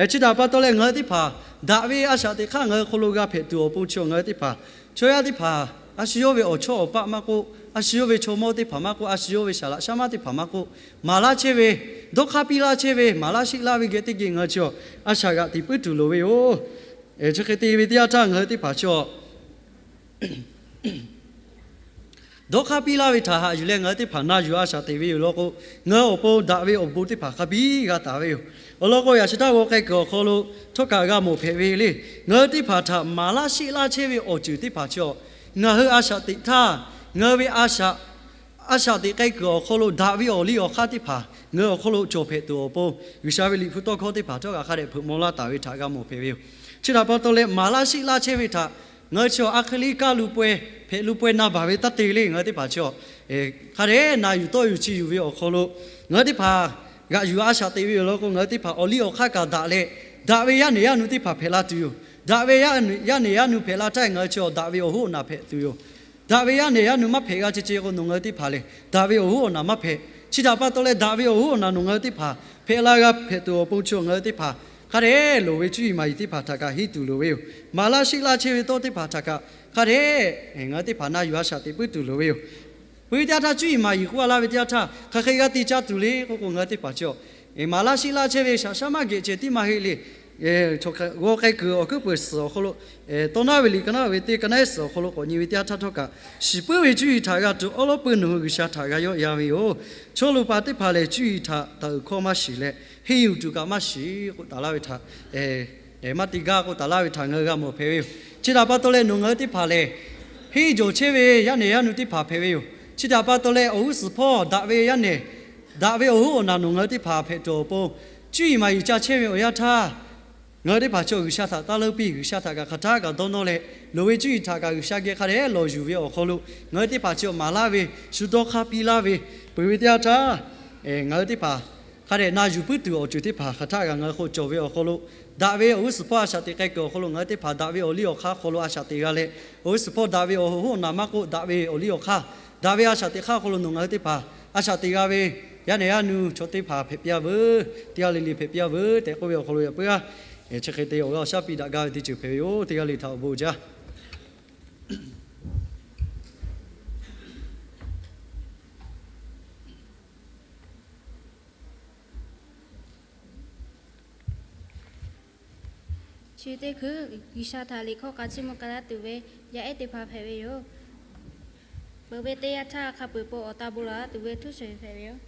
Chi htaꞈ pa taw leh ngaˬ hui teˇ hpaˍ daꞈ ve a shaꞈ teꞈ hk'aˇ ngaˬ hui hk'aw lo g'a hpehꞈ tuˬ awˬ pon chi ngaˬ hui teˇ hpaˍ chaw yaˇ teˇ hpaˍ a shu yawˇ ve awˬ chawˇ awˬ paˆ maˇ k'oˆ, a shu yawˇ ve chaw mawˇ teˇ hpaˍ maˇ k'oˆ, a shu yawˇ ve saˍ laꞈ shaˉ maˉ teˇ hpaˍ maˇ k'oˆ, maˍ laˇ chehˇ ve, dawˇ hk'aˇ piˇ laˇ chehˇ ve, maˍ laˇ sheˆ laˇ ve geh teˇ geh ngaˬ hui chi a shaꞈ g'aꞈ teꞈ puiˉ tuˬ loˍ ve yoˬ. Chi hk'e te ve teˇ yanˇ htaˇ ngaˬ hui teˇ hpaˍ chi dawˇ hk'aˇ piˇ laˇ ve htaꞈ haꞈ yuˬ leh ngaˬ hui teˇ hpaˍ na yuˬ a shaꞈ teꞈ ve yoˬ law k'o, ngaˬ hui awˬ pon daꞈ ve awˬ bon teˇ hpaˍ hk'a biˇ g'a taˍ ve yoˬ. Awˬ lawn k'o, yaꞈ shi taˇ g'aw k'ai kuiˬ awˬ hk'aw lo htawˇ kaꞈ g'a mawˬ hpehꞈ ve le. Ngaˬ hui teˇ hpaˍ htaꞈ maˍ laˇ sheˆ laˇ chehˇ ve awˬ ceuˬ teˇ hpaˍ chi ngaˬ hui a shaꞈ teꞈ htaˇ, ngaˬ hui ve a shaꞈ a shaꞈ teꞈ k'ai kuiˬ awˬ hk'aw lo daꞈ ve awˬ liˇ awˬ hk'aˇ teˇ hpaˍ ngaˬ hui awˬ hk'aw lo cawˬ hpehꞈ tuˬ awˬ pon, G'uiˬsha ve liꞈ hpu tawˇ hkawˇ teˇ hpaˍ htawˇ kaꞈ hk'a dehꞈ hpeuꞈ maw laˇ taˍ ve htaꞈ g'a mawˬ hpehꞈ ve yoˬ. Chi htaꞈ pa taw leh maˍ laˇ sheˆ laˇ chehˇ ve htaꞈ ngaˬ hui chi a hk'e le kaˇ lu pawehˇ hpehꞈ lu pawehˇ na baˬ ve taˇ te le. Ngaˬ hui teˇ hpaˍ chi hk'a dehꞈ na yuˬ tawˆ yuˬ chi yuˬ ve awˬ hk'aw lo ngaˬ hui teˇ hpaˍ g'aꞈ yuˬ a shaꞈ teꞈ ve yoˬ law k'o, ngaˬ hui teˇ hpaˍ awˬ liˇ awˬ hk'aˇ kaꞈ daꞈ leh, daꞈ ve yaˇ nehˬ yaˇ nu teˇ hpaˍ hpehꞈ la tuˬ yoˬ. Daꞈ ve yaˇ nehˬ yaˇ nu hpehꞈ la htaˇ ngaˬ hui chi daꞈ ve awˬ hoˉ awˬ naˬ hpehꞈ tuˬ yoˬ. Daꞈ ve yaˇ nehˬ yaˇ nu maˇ hpehꞈ g'a ceh ceh k'o, nawˬ ngaˬ hui teˇ hpaˍ lehˬ daꞈ ve awˬ hoˉ awˬ naˬ maˇ hpehꞈ. Chi htaꞈ pa taw leh daꞈ ve awˬ hoˉ awˬ naˬ nawˬ ngaˬ hui teˇ hpaˍ hpehꞈ la g'a hpehꞈ tuˬ awˬ pon chi ngaˬ hui teˇ hpaˍ hk'a dehꞈ loˍ ve cuˇ yiˍ maˍ yiˍ teˇ hpaˍ htaꞈ kaꞈ henˇ tuˬ loˍ ve yoˬ. Maˍ laˇ sheˆ laˇ chehˇ ve tawˇ teˇ hpaˍ htaꞈ kaꞈ hk'a dehꞈ ngaˬ hui teˇ hpaˍ na yuˬ a shaꞈ teꞈ puiˉ tuˬ loˍ ve yoˬ. Peuˬ ve teˇ yanˇ htaˇ cuˇ yiˍ maˍ yiˍ k'oˆ a laˇ ve teˇ yanˇ htaˇ hk'aˬ hk'e g'a te caˇ tuˬ le k'oˆ k'o, ngaˬ hui teˇ hpaˍ chi maˍ laˇ sheˆ laˇ chehˇ ve shaˍ shaˉ maˇ geh ceh tiˉ maˇ heˆ le. G'aw k'ai kuiˬ awˬ hkuiˉ peuˬ suhˍ awˬ hk'aw lo, tawˇ naˉ ve liꞈ ka naˉ ve teˇ ka naˉ suhˍ awˬ hk'aw lo k'awꞈ nyi ve teˇ yanˇ htaˇ htawˇ kaꞈ, shiˍ puiˉ ve cuˇ yiˍ htaꞈ g'a tuˬ awˉ lawˉ peu nawˬ hui G'uiˬsha htaꞈ g'a yawˆ yan ve yoˬ. Chaw loˍ paˍ teˇ hpaˍ lehˬ cuˇ yiˍ htaꞈ taˍ uiˍ hkawˇ maˇ shiˍ leh, henˇ yuˬ tuˬ kaꞈ maˇ shiˍ k'oˆ taˍ laˇ ve htaꞈ, maˇ te gaˇ k'oˆ taˍ laˇ ve htaꞈ ngaˬ hui g'a mawˬ hpehꞈ ve yoˬ. Chi htaꞈ pa taw leh nawˬ ngaˬ hui teˇ hpaˍ lehˬ, henˇ jawˬ chehˇ ve yaˇ nehˬ yaˇ nu teˇ hpaˍ hpehꞈ ve yoˬ. Chi htaꞈ pa taw leh awˬ g'uˇ suhˍ hpawˇ daꞈ ve yaˇ nehˬ, daꞈ ve awˬ hoˉ awˬ naˬ nawˬ ngaˬ hui teˇ hpaˍ hpehꞈ tuˬ awˬ pon, cuˇ yiˍ maˍ yiˍ ca chehˇ ve awˬ yanˇ htaˇ, Ngaˬ hui teˇ hpaˍ chi awˬ G'uiˬsha htaꞈ taˇ leuˉ piˇ, G'uiˬsha htaꞈ kaꞈ hk'aˬ htaˇ kaꞈ dawˇ nawˇ leh, loˍ ve cuˇ yiˍ htaꞈ kaꞈ G'uiˬsha geh hk'a dehꞈ lawˬ yuˬ ve awˬ hk'aw lo, ngaˬ hui teˇ hpaˍ chi awˬ maˍ laˇ ve, shu dawˇ hk'aˇ piˇ laˇ ve, peuˬ ve teˇ yanˇ htaˇ, ngaˬ hui teˇ hpaˍ hk'a dehꞈ na yuˬ puiˉ tuˬ awˬ ceuˬ teˇ hpaˍ hk'aˬ htaˇ kaꞈ ngaˬ hui k'o cawˬ ve awˬ hk'aw lo, daꞈ ve awˬ g'uˇ suhˍ hpawˇ a shaꞈ teꞈ k'ai kuiˬ awˬ hk'aw lo ngaˬ hui teˇ hpaˍ daꞈ ve awˬ liˇ awˬ hk'aˇ hk'aw lo a shaꞈ teꞈ g'a leh, awˬ g'uˇ suhˍ hpawˇ daꞈ ve awˬ hoꞈ hoˉ awˬ naˍ maˇ k'oˆ, daꞈ ve awˬ liˇ awˬ hk'aˇ, daꞈ ve a shaꞈ teꞈ hk'aˇ hk'aw lo nawˬ ngaˬ hui teˇ hpaˍ a shaꞈ teꞈ g'a ve, yaˇ nehˬ yaˇ nu chaw teˇ hpaˍ hpehꞈ piˇ a veuˬ, teˇ g'aˇ le le hpehꞈ piˇ a veuˬ tehꞈ k'oˆ ve awˬ hk'aw lo yaꞈ puiˉ g'aˇ chi hk'e te awˬ g'aˇ awˬ shaˉ piˇ daꞈ gaˇ ve teˇ ceuˬ hpehꞈ ve yoˬ. Teˇ g'aˇ le htaꞈ awˬ bon jaˇ. Chi teˇ hkui G'uiˬsha htaꞈ liꞈ hkawˇ k'a chiˇ mvuh k'ai laˇ tuˬ ve yaˇ ehˉ teˇ hpaˍ hpehꞈ ve yoˬ. Peuˬ ve teˇ yanˇ htaˇ hk'a peu-eˬ po awˬ ta bon laˬ tuˬ ve htuˉ shehˍ hpehꞈ ve yoˬ.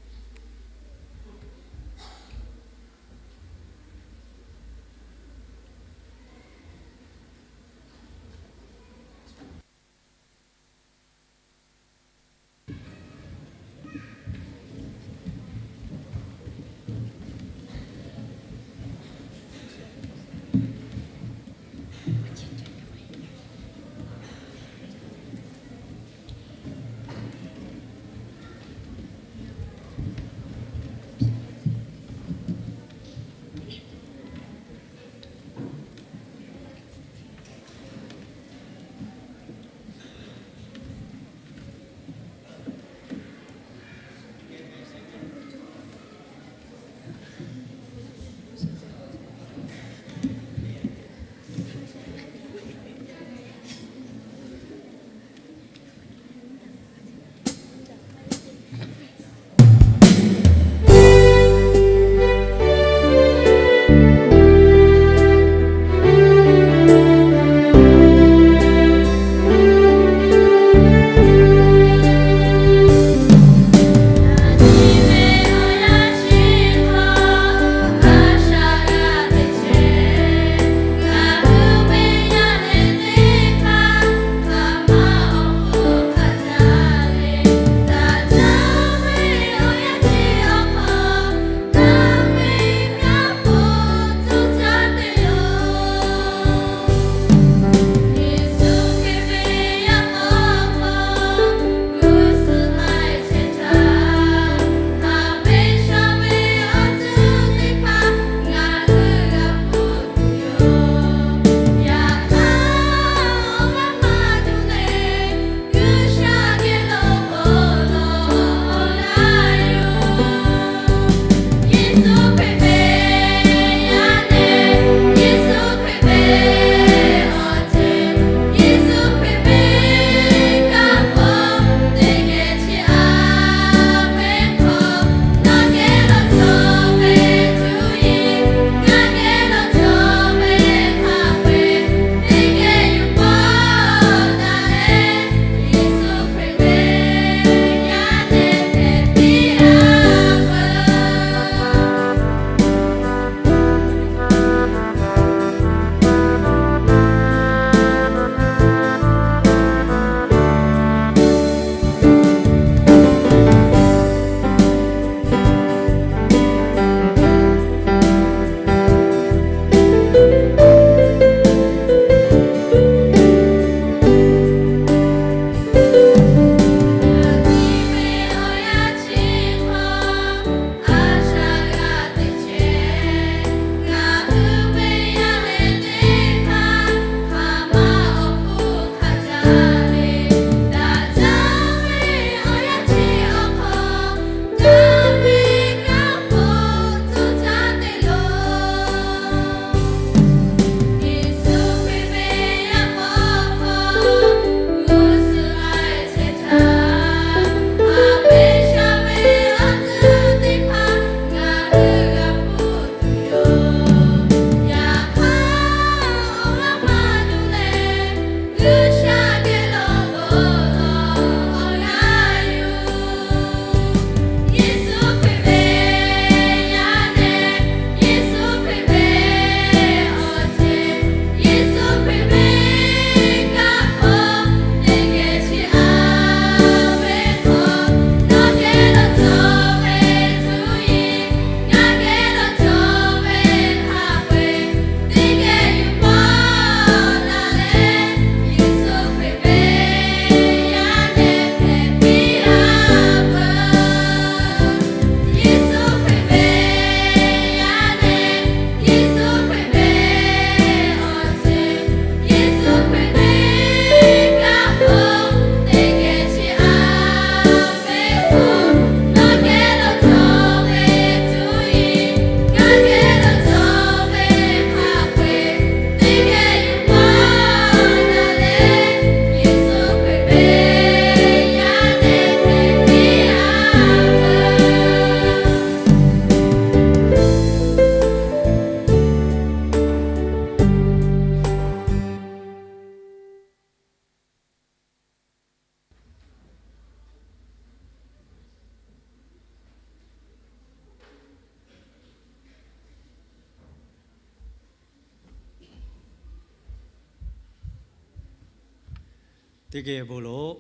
Teˇ geh bon lo,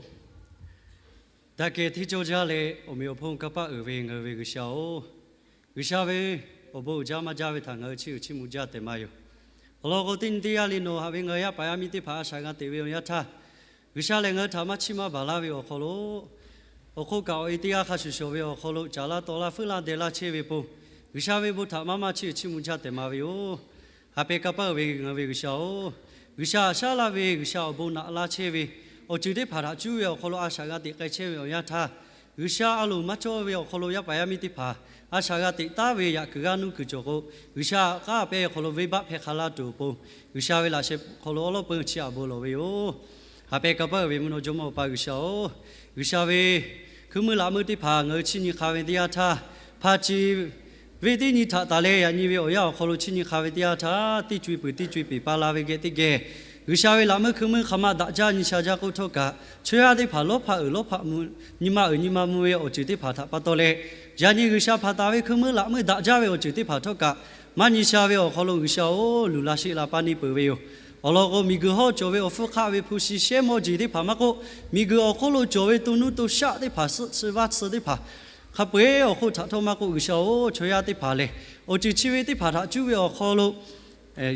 daꞈ kehˬ hteˇ cawˇ jaˇ leh awˬ meꞈ awˬ hponˇ kanˇ paˆ uiˍ ve ngaˬ hui ve G'uiˬsha-oˬ, G'uiˬsha ve awˬ bon uiˍ jaˇ maˇ jaˇ ve htaꞈ ngaˬ hui chiˇ uiˍ chiˇ mvuh jaˇ tehꞈ maˇ yoˬ. Awˬ lawn k'o, teˇ nyi teˇ g'aˇ le nawˬ haꞈ ve ngaˬ hui yaˇ paˍ yaˇ miˇ teˇ hpaˍ a shaꞈ g'a teꞈ ve awˬ yanˇ htaˇ, G'uiˬsha lehˬ ngaˬ hui htaꞈ maˇ chiˇ maˇ baˬ laˇ ve awˬ hk'aw lo, awˬ hk'oˆ kaꞈ awˬ e teˇ g'aˇ hk'a shuˍ shuˍ ve awˬ hk'aw lo caˍ laˇ taw laˇ feuˉ laˇ deh laˇ chehˇ ve pon, G'uiˬsha ve bon htaꞈ maˇ maˇ chiˇ uiˍ chiˇ mvuh jaˇ tehꞈ maˍ ve yoˬ. Haꞈ pehˍ kanˇ paˆ uiˍ ve ngaˬ hui ve G'uiˬsha-oˬ, G'uiˬsha haꞈ shaˉ laˇ ve, G'uiˬsha awˬ bon naꞈ laˇ chehˇ ve, awˬ ceuˬ teˇ hpaˍ htaꞈ cuˉ ve awˬ hk'aw lo a shaꞈ g'a teꞈ k'ai chehˇ ve awˬ yanˇ htaˇ, G'uiˬsha a loˍ maˇ cawˇ ve awˬ hk'aw lo yaˇ paˍ yaˇ miˇ teˇ hpaˍ a shaꞈ g'a teꞈ taˉ ve yaꞈ kuiˬ g'aˇ nuˇ kuiˬ cawˬ k'o, G'uiˬsha haꞈ k'aˉ pehˇ awˬ hk'aw lo venˇbaˆ hpehˇ hk'a laˇ tuˬ awˬ pon, G'uiˬsha ve laꞈ sheh hk'aw lo awˉ lawˉ peu chi aꞈ bon lawˬ ve yoˬ. Haꞈ pehˍ kanˇ paˆ uiˍ ve mvuhˇ naw jawˇmawˇ Awˬ pa G'uiˬsha-oˬ, G'uiˬsha ve hkuiˉ muiˉ laꞈ meuˇ teˇ hpaˍ ngaˬ hui chiˇ nyi hk'a ve teˇ yanˇ htaˇ, hpa ce venˇ teˇ nyi htaꞈ taˍ leh yaꞈ nyi ve awˬ yanˇ awˬ hk'aw lo chiˇ nyi hk'a ve teˇ yanˇ htaˇ, teˇ co e peuˬ teˇ co e peˬ pa la ve geh teˇ geh, G'uiˬsha ve laꞈ meuˇ hkuiˉ muiˉ hk'aˬ ma daꞈ jaˇ nyi sha jaˇ k'oˆ htawˇ kaꞈ, chaw yaˇ teˇ hpaˍ lawˇ hpaˆ uiˍ lawˇ hpaˆ, nyi ma uiˍ nyi ma mvuh ve awˬ ceuˬ teˇ hpaˍ htaꞈ pa taw leh, yaꞈ nyi G'uiˬsha hpaˍ taˍ ve hkuiˉ muiˉ laꞈ meuˇ daꞈ jaˇ ve awˬ ceuˬ teˇ hpaˍ htawˇ kaꞈ maˇ nyi sha ve awˬ hk'aw lo G'uiˬsha-oˬ, luˬ la sheˆ la pa neˇ peuˬ ve yoˬ. Awˬ lawn k'o, miˬguiˬ hawˉ cawˬ ve awˬ hpfuhˇ hk'aˆ ve hpu shi shehˉ mawˇ jeˬ teˇ hpaˍ maˇ k'oˆ, miˬguiˬ awˬ hk'oˆ lo cawˬ ve to nuˇ to shaˆ teˇ hpaˍ, suhˆ chi vaˇ chi teˇ hpaˍ, hk'a peu-eˬ awˬ hk'oˆ htaꞈ htawˇ maˇ k'oˆ, G'uiˬsha-oˬ, chaw yaˇ teˇ hpaˍ lehˬ awˬ ceuˬ chi ve teˇ hpaˍ htaꞈ cuˉ ve awˬ hk'aw lo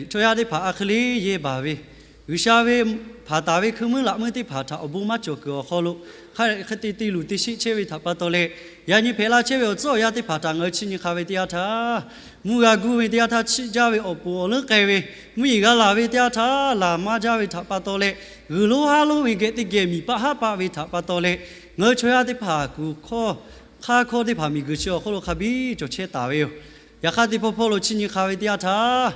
chaw yaˇ teˇ hpaˍ a hk'e le yehˇ baˬ ve, G'uiˬsha ve hpaˍ taˍ ve hkuiˉ muiˉ laꞈ meuˇ teˇ hpaˍ htaꞈ awˬ bon maˇ cawˬ kuiˬ awˬ hk'aw lo hk'a te te luˬ te sheˆ chehˇ ve htaꞈ pa taw leh, yaꞈ nyi hpehꞈ la chehˇ ve awˬ tcuhˉ awˬ yanˇ teˇ hpaˍ htaꞈ ngaˬ hui chiˇ nyi hk'a ve teˇ yanˇ htaˇ, mvuhˇ g'a guˇ ve teˇ yanˇ htaˇ chiˆ jaˇ ve awˬ ponˬ awˬ leuˉ k'ai ve, mvuhˇ yeˬ g'a laˬ ve teˇ yanˇ htaˇ laˬ maˇ jaˇ ve htaꞈ pa taw leh, g'uiˬ lonˉ haˉ lonˉ ve geh teˇ geh miˬ paˆ haˉ paˆ ve htaꞈ pa taw leh, ngaˬ hui chaw yaˇ teˇ hpaˍ kuˬ hkawˇ hk'aˇ hkawˇ teˇ hpaˍ miˬguiˬ chi awˬ hk'oˆ lo hk'a biˇ cawˬ chehˇ taˍ ve yoˬ. Yaꞈ hk'aˇ teˇ pawˆ hpawˇ lo chiˇ nyi hk'a ve teˇ yanˇ htaˇ,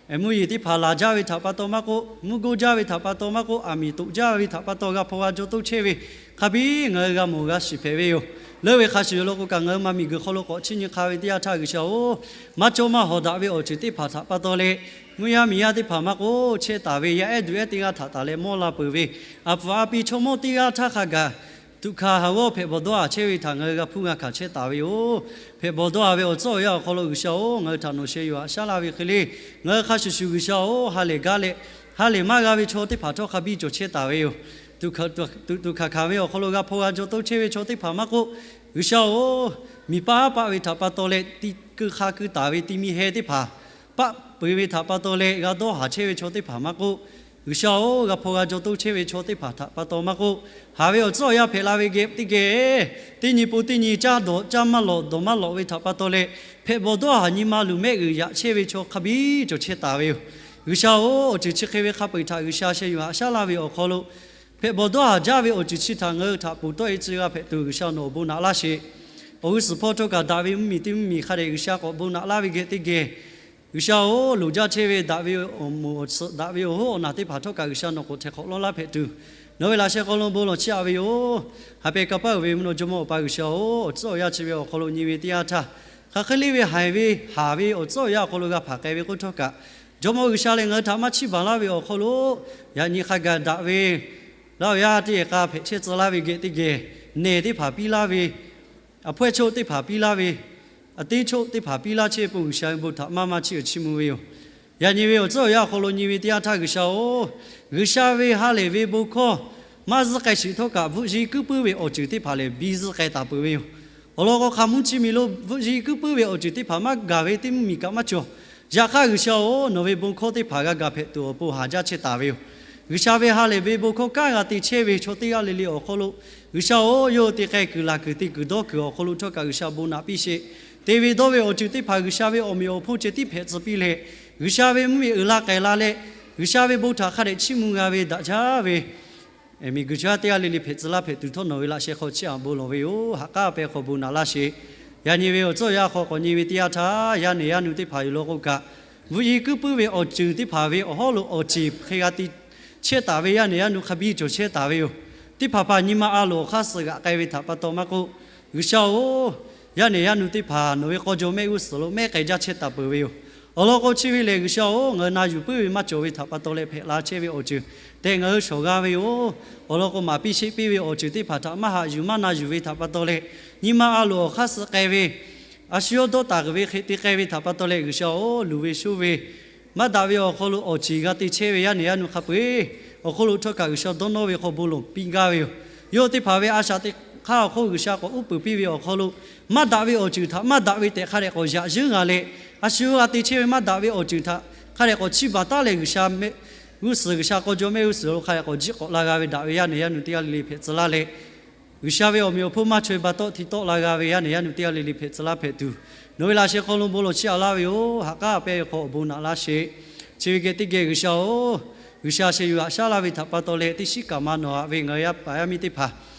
mvuhˇ yeˬ teˇ hpaˍ laˬ jaˇ ve htaꞈ pa taw maˇ k'oˆ, mvuhˇ goˇ jaˇ ve htaꞈ pa taw maˇ k'oˆ, aˬ miˍ toꞈ jaˇ ve htaꞈ pa taw g'a hpaw g'a jaw toˇ chehˇ ve, hk'a biˇ ngaˬ hui g'a mawˬ g'a shiˍ hpehꞈ ve yoˬ. Leuˉ ve hk'a shuˍ yoˬ law k'o kaꞈ, ngaˬ hui ma miˬguiˬ hk'aw lo k'awꞈ chiˇ nyi hk'a ve teˇ yanˇ htaˇ, G'uiˬsha-oˬ, maˇ cawˇ maˇ hawˍ daꞈ ve awˬ ceuˬ teˇ hpaˍ htaꞈ pa taw leh, mvuhˇ yaˇ miˬ yaˇ teˇ hpaˍ maˇ k'oˆ, chehˇ taˍ ve yaˇ ehˉ duˬ ehˉ teˇ g'aˇ htaꞈ taˍ leh mawˇ la peuˬ ve, aˬ pfuhˍ a pi chaw mawˇ teˇ g'aˇ htaˇ hk'a gaˬ tuꞈ hkanˍ haˍ g'awˇ hpehꞈ bawˬ dawˇ haˍ chehˇ ve htaꞈ ngaˬ hui g'a hpuˇ g'a hkanˍ chehˇ taˍ ve yoˬ. Hpehꞈ bawˬ dawˇ haˍ ve awˬ tcuhˉ awˬ yanˇ awˬ hk'aw lo G'uiˬsha-oˬ, ngaˬ hui htaꞈ nawˬ sheh yuˬ haꞈ shaˉ laˇ ve hk'e le, ngaˬ hui hk'a shuˍ shuˍ G'uiˬsha-oˬ, ha lehˬ gaˇ leh ha lehˬ maˇ g'a ve chaw teˇ hpaˍ htawˇ hk'a biˇ cawˬ chehˇ taˍ ve yoˬ. Tuꞈ tuꞈ hkanˍ hkanˍ ve awˬ hk'aw lo g'a hpaw g'a jaw toˇ chehˇ ve chaw teˇ hpaˍ maˇ k'oˆ, G'uiˬsha-oˬ, miˬ paˆ haˉ paˆ ve htaꞈ pa taw leh ti keu hk'a keu taˍ ve ti mi heh teˇ hpaˍ paˆ peu eˬ ve htaꞈ pa taw leh g'a dawˇ haˍ chehˇ ve chaw teˇ hpaˍ maˇ k'oˆ, G'uiˬsha-oˬ, g'a hpaw g'a jaw toˇ chehˇ ve chaw teˇ hpaˍ htaꞈ pa taw maˇ k'oˆ, haˍ ve awˬ tcuhˉ awˬ yanˇ hpehꞈ la ve geh teˇ geh, teˇ nyi po teˇ nyi caˇ dawˬ caˇ maˇ lawꞈ dawˬ maˇ lawꞈ ve htaꞈ pa taw leh, hpehꞈ bawˬ dawˇ haˍ nyi ma luˬ mehˆ g'uiˬ yaꞈ chehˇ ve chaw hk'a biˇ cawˬ chehˇ taˍ ve yoˬ. G'uiˬsha-oˬ, awˬ ceuˬ chi hk'e ve hk'a peu-eˬ htaꞈ G'uiˬsha sheh yuˬ haꞈ shaˉ laˇ ve awˬ hk'aw lo, hpehꞈ bawˬ dawˇ haˍ jaˇ ve awˬ ceuˬ chi htaꞈ ngaˬ hui htaꞈ poˬ tawˆ e tcuh g'a hpehꞈ tuˬ G'uiˬsha nawˬ awˬ bon naꞈ laˇ sheˍ. Awˬ g'uˇ suhˍ hpawˇ htawˇ kaꞈ daꞈ ve mvuhˇmiˬ teˇ mvuhˇmiˬ hk'a dehꞈ G'uiˬsha k'awꞈ bon naꞈ laˇ ve geh teˇ geh, G'uiˬsha-oˬ, loˍ jaˇ chehˇ ve daꞈ ve awˬ moˍ awˬ tsuhꞈ daꞈ ve awˬ hoˉ awˬ naˬ teˇ hpaˍ htawˇ kaꞈ G'uiˬsha nawˬ k'awꞈ htaiˍ hk'awꞈ lawˇ laˇ hpehꞈ tuˬ, nawˬ ve laꞈ sheh hk'aw lo bon lawˬ chiˇ aꞈ ve yoˬ. Haꞈ pehˬ kanˇ paˆ uiˍ ve mvuhˇ naw jawˇmawˇ Awˬ pa G'uiˬsha-oˬ, awˬ tcuhˉ awˬ yanˇ chi ve awˬ hk'aw lo nyi ve teˇ yanˇ htaˇ, hk'aˬ hk'e le ve haiˬ ve haˍ ve awˬ tcuhˉ awˬ yanˇ awˬ hk'aw lo g'a hpanˍ k'ai ve k'oˆ htawˇ kaꞈ, Jawˇmawˇ G'uiˬsha lehˬ ngaˬ hui htaꞈ maˇ chiˇ baˬ laˇ ve awˬ hk'aw lo, yaꞈ nyi hk'a gaˬ daꞈ ve laˇ awˬ yanˇ teˇ geh k'a hpehꞈ chehˇ tcuh laˇ ve geh teˇ geh, nehˬ teˇ hpaˍ piˇ laˇ ve, aˬ hpawehˇ choˆ teˇ hpaˍ piˇ laˇ ve, aˬ teˇ choˆ teˇ hpaˍ piˇ laˇ chehˇ ve pon G'uiˬsha ve bon htaꞈ maˇ maˇ chiˇ uiˍ chiˇ mvuh ve yoˬ. Yaꞈ nyi ve awˬ tcuhˉ awˬ yanˇ awˬ hk'aw lo nyi ve teˇ yanˇ htaˇ G'uiˬsha-oˬ, G'uiˬsha ve ha lehˬ ve bon hkawˇ maˇ zuhˆ k'ai sheˍ htawˇ kaꞈ, bvuhˆ yiˇ kuiˉ puiˉ ve awˬ ceuˬ teˇ hpaˍ lehˬ biˇ zuhˆ k'ai taˍ peuˬ ve yoˬ. Awˬ lawn k'o, hk'aˬ mvuhˇ chi miˬ lo bvuhˆ yiˇ kuiˉ puiˉ ve awˬ ceuˬ teˇ hpaˍ maˇ gaˬ ve teˇ mvuhˇmiˬ kaꞈ maˇ cawˬ. Yaꞈ hk'aˇ G'uiˬsha-oˬ, nawˬ ve bon hkawˇ teˇ hpaˍ g'a gaˬ hpehꞈ tuˬ awˬ pon haˍ jaˇ chehˇ taˍ ve yoˬ. G'uiˬsha ve ha lehˬ ve bon hkawˇ kanˉ g'a te chehˇ ve chaw teˇ g'aˇ le le awˬ hk'aw lo, G'uiˬsha-oˬ, yawˇ hui te k'ai kuiˬ laˬ kuiˬ te kuiˬ dawˇ kuiˬ awˬ hk'aw lo htawˇ kaꞈ G'uiˬsha bon naꞈ piˇ sheˍ. Te ve dawˇ ve awˬ ceuˬ teˇ hpaˍ G'uiˬsha ve awˬ meꞈ awˬ hponˇ ceh tiˉ hpehꞈ tcuh piˇ leh, G'uiˬsha ve mvuhˇmiˬ uiˍ la k'ai la leh, G'uiˬsha ve bon htaꞈ hk'a dehꞈ chiˇ mvuh g'a ve daꞈ jaˇ ve miˬguiˬ chaw yaˇ teˇ g'aˇ le le hpehꞈ tcuh laˇ hpehꞈ tuˬ htawˇ nawˬ ve laꞈ sheh hk'aw chiˇ aꞈ bon lawˬ ve yoˬ. Ha k'aˉ pehˇ hk'aw bon naꞈ laˇ sheˍ. Yaꞈ nyi ve awˬ tcuhˉ awˬ yanˇ hk'aw k'awꞈ nyi ve teˇ yanˇ htaˇ, yaˇ nehˬ yaˇ nu teˇ hpaˍ yoˬ law k'o kaꞈ, bvuhˆ yiˇ kuiˉ puiˉ ve awˬ ceuˬ teˇ hpaˍ ve awˬ hawˉ lo awˬ ceˬ hk'e g'a te chehˇ taˍ ve yaˇ nehˬ yaˇ nu hk'a biˇ cawˬ chehˇ taˍ ve yoˬ. Teˇ hpaˍ hpaˍ nyi ma a loˍ awˬ hk'aˇ suh g'aꞈ k'ai ve htaꞈ pa taw maˇ k'oˆ, G'uiˬsha-oˬ, yaˇ nehˬ yaˇ nu teˇ hpaˍ nawˬ ve k'aw jaw mehˆ g'uˇ suhˍ lo mehˉ k'ai jaˇ chehˇ taˍ peuˬ ve yoˬ. Awˬ lawn k'o chi ve lehˬ, G'uiˬsha-oˬ, ngaˬ hui na yuˬ puiˉ ve maˇ cawˬ ve htaꞈ pa taw leh hpehꞈ la chehˇ ve awˬ ceuˬ tehꞈ ngaˬ hui shawˍ g'a ve yoˬ. Awˬ lawn k'o, maˍ piˇ sheˆ piˇ ve awˬ ceuˬ teˇ hpaˍ htaꞈ maˇ haꞈ yuˬ maˇ na yuˬ ve htaꞈ pa taw leh, nyi ma a loˍ awˬ hk'aˇ suh k'ai ve, a shu yawˇ dawˇ taˍ kuiˬ ve hk'e te k'ai ve htaꞈ pa taw leh, G'uiˬsha-oˬ, luˬ ve shoˇ ve maˇ daꞈ ve awˬ hk'aw lo awˬ ceˬ g'a te chehˇ ve yaˇ nehˬ yaˇ nu hk'a peu-eˬ awˬ hk'oˆ lo htawˇ kaꞈ G'uiˬsha dawˇ nawˇ ve hk'aw bon lawˬ piˇ gaˇ ve yoˬ. Yawˇ teˇ hpaˍ ve a shaꞈ teꞈ hk'aˇ awˬ hk'oˆ G'uiˬsha k'awꞈ uˉ peunˍ piˇ ve awˬ hk'aw lo, maˇ daꞈ ve awˬ ceuˬ htaꞈ maˇ daꞈ ve tehꞈ hk'a dehꞈ k'awꞈ yaꞈ yeunˇ g'a leh, a shu g'a te chehˇ ve maˇ daꞈ ve awˬ ceuˬ htaꞈ hk'a dehꞈ k'awꞈ chiˇ baˬ taˉ leh, G'uiˬsha mehˆ g'uˇ suhˍ, G'uiˬsha k'aw jawˇ mehˆ g'uˇ suhˍ lo hk'a dehꞈ k'awꞈ jiˆ k'awꞈ la g'a ve daꞈ ve yaˇ nehˬ yaˇ nu teˇ g'aˇ le le hpehꞈ tcuh laˇ leh, G'uiˬsha ve awˬ meꞈ awˬ hponˇ maˇ chaweh ba tawˆ hti tawˆ la g'a ve yaˇ nehˬ yaˇ nu teˇ g'aˇ le le hpehꞈ tcuh laˇ hpehꞈ tuˬ, nawˬ ve laꞈ sheh hk'aw lo bon lawˬ chiˇ aꞈ laˇ ve yoˬ. Ha k'aˉ a pehˇ ve hk'aw awˬ bon naꞈ laˇ sheˍ. Chi ve geh teˇ geh G'uiˬsha-oˬ, G'uiˬsha sheh yuˬ haꞈ shaˉ laˇ ve htaꞈ pa taw leh, teˇ shiˉ kaꞈ ma nawˬ haꞈ ve ngaˬ hui yaˇ paˍ yaˇ miˇ teˇ hpaˍ,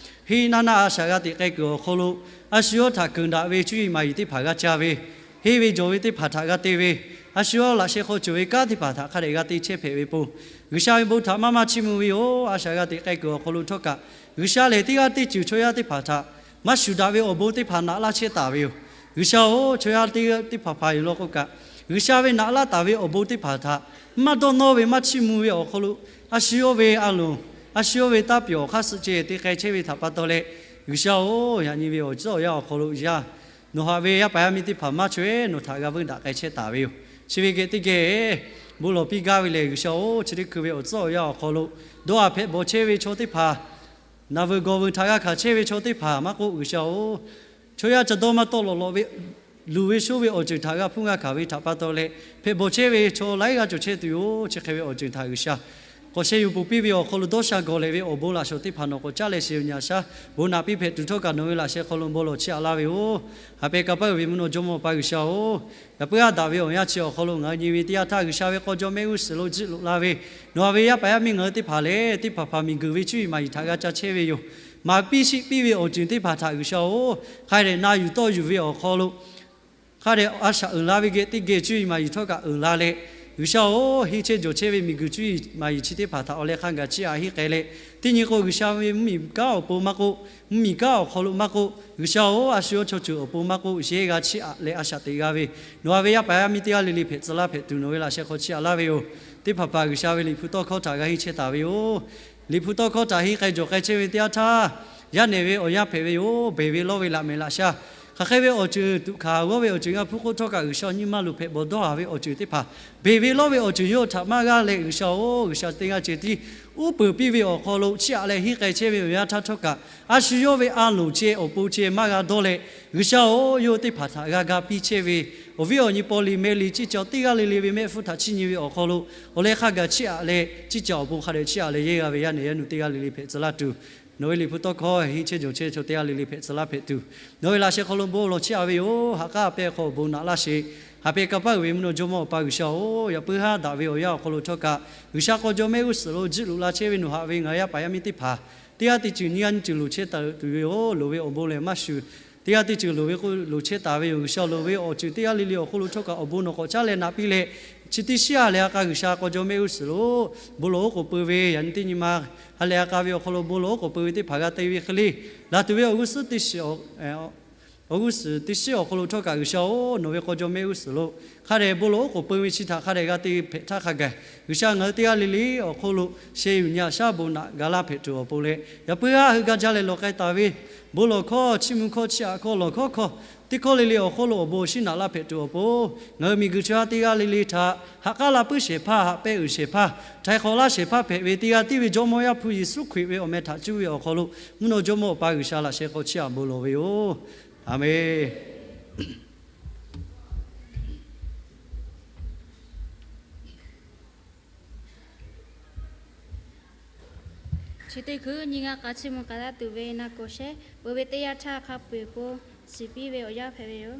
henˇ naˇ naˇ a shaꞈ g'a teꞈ k'ai kuiˬ awˬ hk'aw lo, a shu yawˇ htaꞈ keunˍ daꞈ ve cuˇ yiˍ maˍ yiˍ teˇ hpaˍ g'a ca ve, henˇ ve jawˬ ve teˇ hpaˍ htaꞈ g'a te ve, a shu yawˇ laꞈ sheh hk'aw cawˬ ve kanˉ teˇ hpaˍ htaꞈ hk'a dehꞈ g'a te chehˇ hpehꞈ ve pon, G'uiˬsha ve bon htaꞈ maˇ maˇ chiˇ mvuh ve yoˬ. A shaꞈ g'a teꞈ k'ai kuiˬ awˬ hk'aw lo htawˇ kaꞈ, G'uiˬsha lehˬ teˇ g'aˇ teˇ ceuˬ chaw yaˇ teˇ hpaˍ htaꞈ maˇ shuˍ daꞈ ve awˬ bon teˇ hpaˍ naꞈ laˇ chehˇ taˍ ve yoˬ. G'uiˬsha-oˬ, chaw yaˇ teˇ g'aˇ teˇ hpaˍ hpaˍ yoˬ law k'o kaꞈ, G'uiˬsha ve naꞈ laˇ taˍ ve awˬ bon teˇ hpaˍ htaꞈ maˇ dawˇ nawˇ ve maˇ chiˇ mvuh ve awˬ hk'aw lo, a shu yawˇ ve a loˍ, a shu yawˇ ve taˇ pyawˬ awˬ hk'aˇ suh ceh te k'ai chehˇ ve htaꞈ pa taw leh, G'uiˬsha-oˬ, yaꞈ nyi ve awˬ tcuhˉ awˬ yanˇ awˬ hk'aw lo yaˇ nawˬ haꞈ ve yaˇ paˍ yaˇ miˇ teˇ hpaˍ maˇ chaweh nawˬ htaꞈ g'a veuˇ daꞈ k'ai chehˇ taˍ ve yoˬ. Chi ve geh teˇ geh bon lawˬ piˇ gaˇ ve lehˬ, G'uiˬsha-oˬ, chi teˇ hkui ve awˬ tcuhˉ awˬ yanˇ awˬ hk'aw lo dawˇ haˍ hpehꞈ bawˬ chehˇ ve chaw teˇ hpaˍ, naˬ veuˬ gawˬ veuˬ htaꞈ g'a hkanˍ chehˇ ve chaw teˇ hpaˍ maˇ k'oˆ, G'uiˬsha-oˬ, chaw yaˇ ca dawˇ maˇ tawˆ lawꞈ lawꞈ ve, luˬ ve shoˉ ve awˬ ceuˬ htaꞈ g'a hpuˇ g'a hkanˍ ve htaꞈ pa taw leh, hpehꞈ bawˬ chehˇ ve chaw laiˉ g'aˇ cawˬ chehˇ tuˬ yoˬ. Chi hk'e ve awˬ ceuˬ htaꞈ G'uiˬsha k'awꞈ sheh yuˬ ponˬ piˇ ve awˬ hk'aw lo dawˇ sha gawˬ lehˬ ve awˬ bon laꞈ shawˍ teˇ hpaˍ nawˬ k'awꞈ caˉ leh sheh yuˬ nyi aꞈ shaˉ bon naꞈ piˇ hpehꞈ tuˬ htawˇ kaꞈ nawˬ ve laꞈ sheh hk'aw lo bon lawˬ chiˇ aꞈ laˇ ve yoˬ. Haꞈ pehˍ ka paˇ uiˍ ve mvuhˇ naw jawˇmawˇ Awˬ pa G'uiˬsha-oˬ, yaꞈ puiˉ haˉ daꞈ ve awˬ yanˇ chi awˬ hk'aw lo ngaˬ hui nyi ve teˇ yanˇ htaˇ, G'uiˬsha ve k'aw jawˇ mehˆ g'uˇ suhˍ lo jiˆ loꞈ la ve nawˬ haꞈ ve yaˇ paˍ yaˇ miˇ ngaˬ hui teˇ hpaˍ lehˬ, teˇ hpaˍ hpaˍ miˬguiˬ ve cuˇ yiˍ maˍ yiˍ htaꞈ g'a ca chehˇ ve yoˬ. Maˍ piˇ shiˆ piˇ ve awˬ ceuˬ teˇ hpaˍ htaꞈ G'uiˬsha-oˬ, hk'a dehꞈ na yuˬ tawˆ yuˬ ve awˬ hk'aw lo hk'a dehꞈ a shaꞈ uiˍ la ve geh teˇ geh cuˇ yiˍ maˍ yiˍ htawˇ kaꞈ uiˍ la leh, G'uiˬsha-oˬ, henˇ chehˇ jawˬ chehˇ ve miˬguiˬ cuˇ yiˍ maˍ yiˍ chi teˇ hpaˍ htaꞈ awˬ leh hk'a gaˬ chiˇ aꞈ henˇ k'ai leh, teˇ nyi k'o G'uiˬsha ve mvuhˇmiˬ kanˉ awˬ pon maˇ k'oˆ, mvuhˇmiˬ kanˉ awˬ hk'aw lo maˇ k'oˆ, G'uiˬsha-oˬ, a shu yawˇ chaw ceuˬ awˬ pon maˇ k'oˆ, yehˇ g'a chiˇ aꞈ leh a shaꞈ teꞈ g'a ve nawˬ haꞈ ve yaˇ paˍ yaˇ miˇ teˇ g'aˇ le le hpehꞈ tcuh laˇ hpehꞈ tuˬ nawˬ ve laꞈ sheh hk'aw chiˇ aꞈ laˇ ve yoˬ. Teˇ hpaˍ hpaˍ G'uiˬsha ve liꞈ hpu tawˇ hkawˇ htaꞈ g'a henˇ chehˇ taˍ ve yoˬ. Liꞈ hpu tawˇ hkawˇ htaꞈ henˇ k'ai jawˬ k'ai chehˇ ve teˇ yanˇ htaˇ, yaˇ nehˬ ve awˬ yanˇ hpehꞈ ve yoˬ. Beˬ ve lawˇ ve laꞈ mehˍ laꞈ sha, hk'aˬ hk'e ve awˬ ceuˬ tuꞈ hkanˍ g'awˇ ve awˬ ceuˬ g'a hpuˇ k'oˆ htawˇ kaꞈ, G'uiˬsha nyi ma luˬ hpehꞈ bawˬ dawˇ haˍ ve awˬ ceuˬ teˇ hpaˍ, beˬ ve lawˇ ve awˬ ceuˬ yawˇ htaꞈ maˇ g'aˇ leh, G'uiˬsha-oˬ, G'uiˬsha teˇ g'aˇ ceh tiˉ uˉ peunˍ piˇ ve awˬ hk'aw lo chiˇ aꞈ leh henˇ k'ai chehˇ ve awˬ yanˇ htaˇ htawˇ kaꞈ, a shu yawˇ ve a loˍ ceh awˬ pon ceh maˇ g'a dawˇ leh, G'uiˬsha-oˬ, yawˇ teˇ hpaˍ htaꞈ g'a ga piˇ chehˇ ve awˬ viˉ awˬ nyi paw liꞈ meh liꞈ ciˇ caˬ teˇ g'aˇ le le ve mehˆ hpfuhˇ htaꞈ chiˇ nyi ve awˬ hk'aw lo, awˬ leh hk'a gaˬ chiˇ aꞈ leh, ciˇ caˬ awˬ pon hk'a dehꞈ chiˇ aꞈ leh yehˇ g'a ve yaˇ nehˬ yaˇ nu teˇ g'aˇ le le hpehꞈ tcuh laˇ tuˬ, nawˬ ve liꞈ hpu tawˇ hkawˇ henˇ chehˇ jawˬ chehˇ chaw teˇ g'aˇ le le hpehꞈ tcuh laˇ hpehꞈ tuˬ, nawˬ ve laꞈ sheh hk'aw lo bon lawˬ chiˇ aꞈ ve yoˬ. Haꞈ k'aˉ a pehˇ hk'aw awˬ bon naꞈ laˇ sheˍ. Haꞈ pehˍ ka paˇ uiˍ ve mvuhˇ naw jawˇmawˇ Awˬ pa G'uiˬsha-oˬ, yaꞈ puiˉ haˉ daꞈ ve awˬ yanˇ awˬ hk'aw lo htawˇ kaꞈ, G'uiˬsha k'aw jawˇ mehˆ g'uˇ suhˍ lo jiˆ loꞈ la chehˇ ve nawˬ haꞈ ve ngaˬ yaˇ paˍ yaˇ miˇ teˇ hpaˍ, teˇ g'aˇ teˇ ceuˬ nyiˇ g'aˇ nyiˇ ceuˬ loˍ chehˇ taˍ tuˬ ve yoˬ. Loˍ ve awˬ bon lehˬ maˇ shuˍ, teˇ g'aˇ teˇ ceuˬ loˍ ve k'o loˍ chehˇ taˍ ve yoˬ. G'uiˬsha loˍ ve awˬ ceuˬ teˇ g'aˇ le le awˬ hk'aw lo htawˇ kaꞈ awˬ bon nawˬ k'awꞈ caˉ leh naꞈ piˇ leh, chi teˇ shiˉ ha lehˬ a k'a G'uiˬsha k'aw jawˇ mehˆ g'uˇ suhˍ lo bon lawˬ oˉ k'oˍ pui ve, yaꞈ nyi teˇ nyi ma ha lehˬ a k'a ve awˬ hk'aw lo bon lawˬ oˉ k'oˍ pui ve teˇ hpaˍ g'a te ve hk'e le, laˬ tuˬ ve August teˇ shiˉ awˬ, August teˇ shiˉ awˬ hk'aw lo htawˇ kaꞈ G'uiˬsha-oˬ, nawˬ ve k'aw jawˇ mehˆ g'uˇ suhˍ lo hk'a dehꞈ bon lawˬ oˉ k'oˍ pui ve chi htaꞈ hk'a dehꞈ g'a te hpehꞈ htaˇ hk'a gaˬ, G'uiˬsha ngaˬ hui teˇ g'aˇ le le awˬ hk'aw lo sheh yuˬ nyi aꞈ shaˉ bon naꞈ ga laˇ hpehꞈ tuˬ awˬ pon leh, yaꞈ puiˉ haˉ hui gaˇ jaˇ leh lawˬ k'ai taˍ ve bon lawˬ hkawˇ, chiˇ mvuh hkawˇ, chiˇ aꞈ hkawˇ, lawˬ hkawˇ hkawˇ, teˇ hkawˇ le le awˬ hk'aw lo awˬ bon awˬ shinˉ naꞈ laˇ hpehꞈ tuˬ awˬ pon, ngaˬ hui miˬguiˬ chaw yaˇ teˇ g'aˇ le le htaꞈ haꞈ k'aˉ la puiˉ shehˍ hpaˇ, haꞈ pehˇ uiˍ shehˍ hpaˇ, htaiˍ hk'awꞈ laˇ shehˍ hpaˇ hpehꞈ ve teˇ g'aˇ tiˉ ve Jawˇmawˇ Yaˇ hpu Yeˍsuˆ Hkriꞈ ve awˬ meh htaꞈ cuˇ ve awˬ hk'aw lo, mvuhˇ naw jawˇmawˇ Awˬ pa G'uiˬsha laꞈ sheh k'aw chiˇ aꞈ bon lawˬ ve yoˬ. Aˍmenˍ. Chi teˇ hkui nyi g'a k'a chiˇ mvuh k'ai laˇ tuˬ ve na koˍ shehˉ peuˬ ve teˇ yanˇ htaˇ hk'a peu-eˬ po shiˍ piˇ ve awˬ yanˇ hpehꞈ ve yoˬ.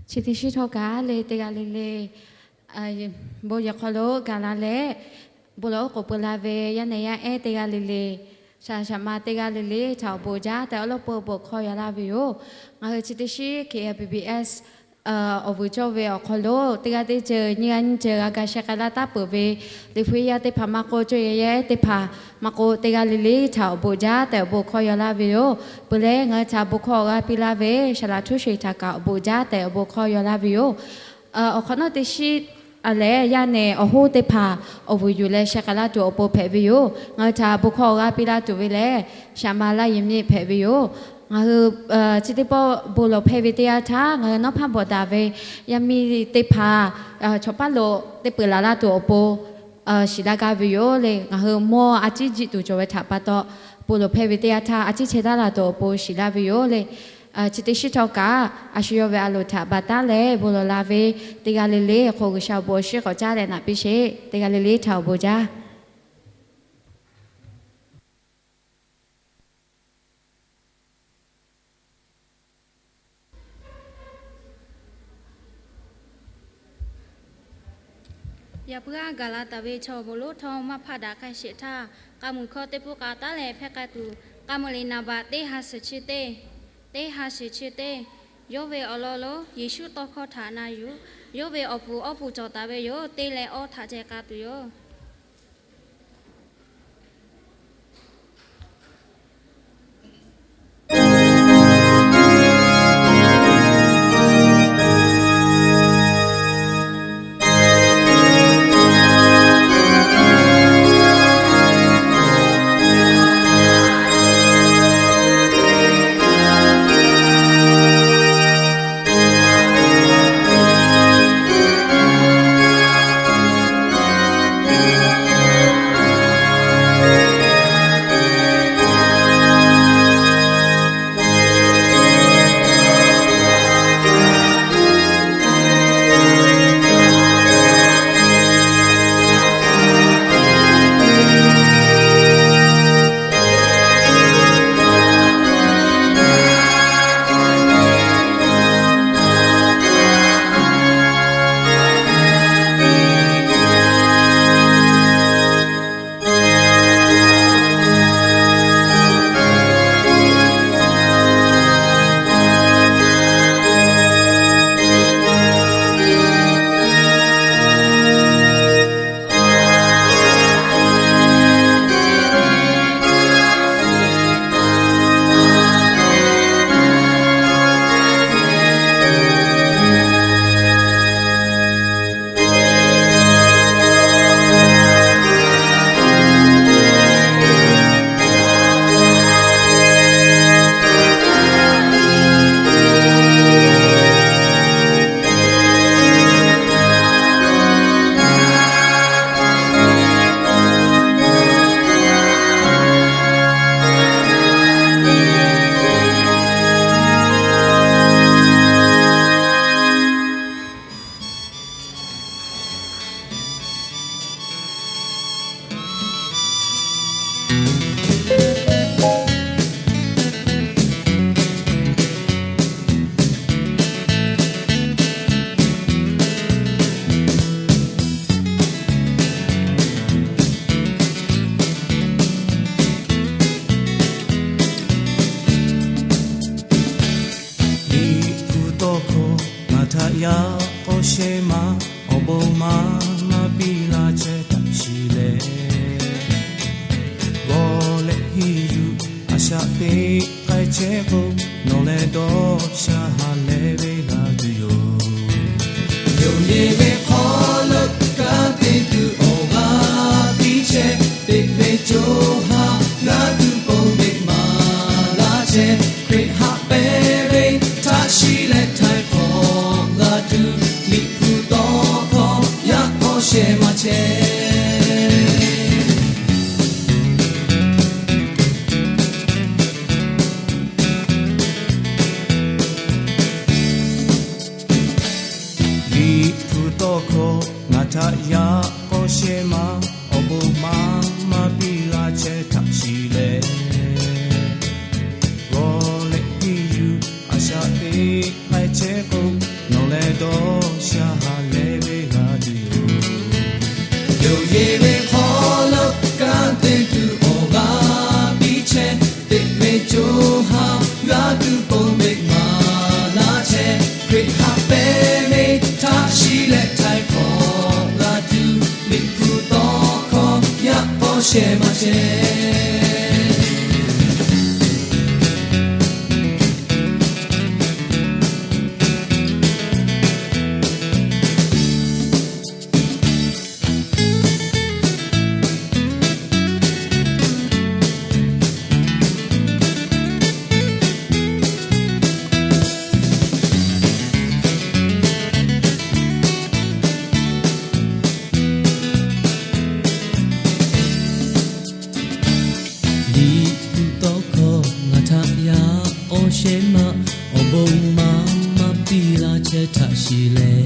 Chi teˇ shinˉ htawˇ kaꞈ le, teˇ g'aˇ le le bon yehˬ hk'aw lo gaˬ la leh, bon lawˬ oˉ k'oˍ pui la ve yaˇ nehˬ yaˇ ehˉ teˇ g'aˇ le le, shaˍ laꞈ shaˍ ma teˇ g'aˇ le le htaꞈ awˬ bon jaˇ tehꞈ awˉ lawˉ peuˬ awˬ bon hkawˇ yaw laˇ ve yoˬ. Ngaˬ hui chi teˇ shinˉ K B B S awˬ vuiˬ cawˇ ve awˬ hk'aw lo teˇ g'aˇ teˇ ceuˬ nyiˇ g'aˇ nyiˇ ceuˬ g'a ga sheh k'ai laˇ taˉ peuˬ ve Liꞈ hpu yaˇ teˇ hpaˍ maˇ k'oˆ, cawˇ yehˬ yaˇ ehˉ teˇ hpaˍ maˇ k'oˆ, teˇ g'aˇ le le htaꞈ awˬ bon jaˇ tehꞈ awˬ bon hkawˇ yaw laˇ ve yoˬ. Peuˬ leh ngaˬ hui htaꞈ bon hkawˇ awˬ g'aˇ piˇ laˇ ve shaˍ laꞈ htuˉ sho-eˬ htaꞈ kaꞈ awˬ bon jaˇ tehꞈ awˬ bon hkawˇ yaw laˇ ve yoˬ. Awˬ hk'awꞈ nawˉ teˇ shinˉ a lehˬ, yaˇ nehˬ awˬ hoˉ teˇ hpaˍ awˬ vuiˬ yuˬ leh sheh k'ai laˇ tuˬ awˬ pon hpehꞈ ve yoˬ. Ngaˬ hui htaꞈ bon hkawˇ awˬ g'aˇ piˇ laˇ tuˬ ve lehˬ, shaˍ ma Laˇ Yeˍ miˇ hpehꞈ ve yoˬ. Ngaˬ hui chi teˇ pawˆ bon lawˬ hpehˇ ve teˇ yanˇ htaˇ, ngaˬ hui nawˉ hpaˇ bawˬ daꞈ ve yaˇ miˇ teˇ hpaˍ chaw paˉ lo teˇ peuˬ laˬ laˇ tuˬ awˬ pon shiˍ laˇ gaˇ ve yoˬ le. Ngaˬ hui mawˇ a ciˉ jiˆ tuˬ cawˬ ve htaꞈ pa taw, bon lawˬ hpehˇ ve teˇ yanˇ htaˇ a ciˉ chehˇ taˉ laˇ tuˬ awˬ pon shiˍ laˇ ve yoˬ le. Chi teˇ shinˉ htawˇ kaꞈ, a shu yawˇ ve a loˍ htaꞈ baˬ taˉ leh bon lawˬ la ve teˇ g'aˇ le le hk'oˆ G'uiˬsha awˬ bon awˬ shinˉ k'awꞈ caˉ leh naꞈ piˇ sheˍ. Teˇ g'aˇ le le htaꞈ awˬ bon jaˇ. Yaꞈ puiˉ aˉ gaˬ la taˍ ve chaw bon lonˉ htawˇ maˇ hpaˆ daꞈ k'ai sheˍ htaˇ, k'a muiˬ hkawˇ teˇ pawˆ k'a taˉ leh hpehˇ k'ai tuˬ, k'a muiˬ liꞈ naˍ baꞈ teˇ ha shiˍ chi teˇ, teˇ ha shiˍ chi teˇ, yawˇ ve awˬ lawn lo Yeˍsuˆ tawˇ hkawˇ htaꞈ na yuˬ, yawˇ ve awˬ puˍ awˬ puˍ cawˬ taˍ ve yoˬ. Teˇ leh awˇ htaꞈ ceh k'a tuˬ yoˬ. Liꞈ hpu tawˇ hkawˇ ngaˬ htaꞈ yaꞈ k'aw sheh ma, awˬ bon maˇ maˇ piˇ laˇ chehˇ htaꞈ shiˍ leh, g'aw leh henˇ yuˬ a shaꞈ teꞈ k'ai chehˇ k'o, nawˬ leh dawˇ sha ha leh ve g'a tuˬ yoˬ. Yonˍ ve hk'aw lo kanˉ te tuˬ awˬ g'aˇ piˇ chehˇ, teꞈ ve co ha g'a tuˬ pon teꞈ maˍ laˇ chehˇ. Hkriꞈ haꞈ pehnˇ ve htaꞈ shiˍ leh htaiˍ hk'awꞈ g'a tuˬ, Liꞈ hpu tawˇ hkawˇ yaꞈ k'aw sheh maˇ chehˇ. Liꞈ hpu tawˇ hkawˇ ngaˬ htaꞈ yaꞈ k'aw sheh ma, awˬ bon maˇ maˇ piˇ laˇ chehˇ htaꞈ shiˍ leh, g'aw leh henˇ yuˬ a shaꞈ teꞈ k'ai chehˇ k'o, nawˬ leh tuˬ leh,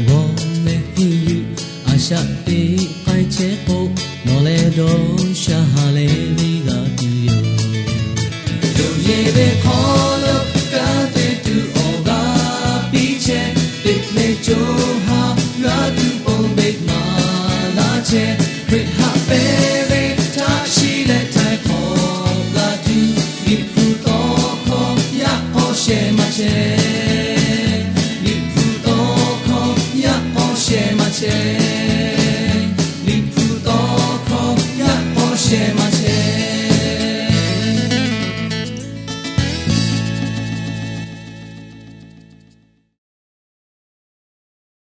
g'awˇ leh henˇ yuˬ a shaꞈ teꞈ k'ai chehˇ k'o, nawˬ leh dawˇ sha ha leh venˇ g'a tuˬ yoˬ. Yawˇ yehˬ ve hk'aw lo kanˉ te tuˬ awˬ g'aˇ piˇ chehˇ, teꞈ leh co ha g'a tuˬ ponˬ ve maˍ laˇ chehˇ. Hkriꞈ haꞈ pehnˇ ve htaꞈ shiˍ leh htaiˍ hk'awꞈ g'a tuˬ, Liꞈ hpu tawˇ hkawˇ yaꞈ k'aw sheh maˇ chehˇ.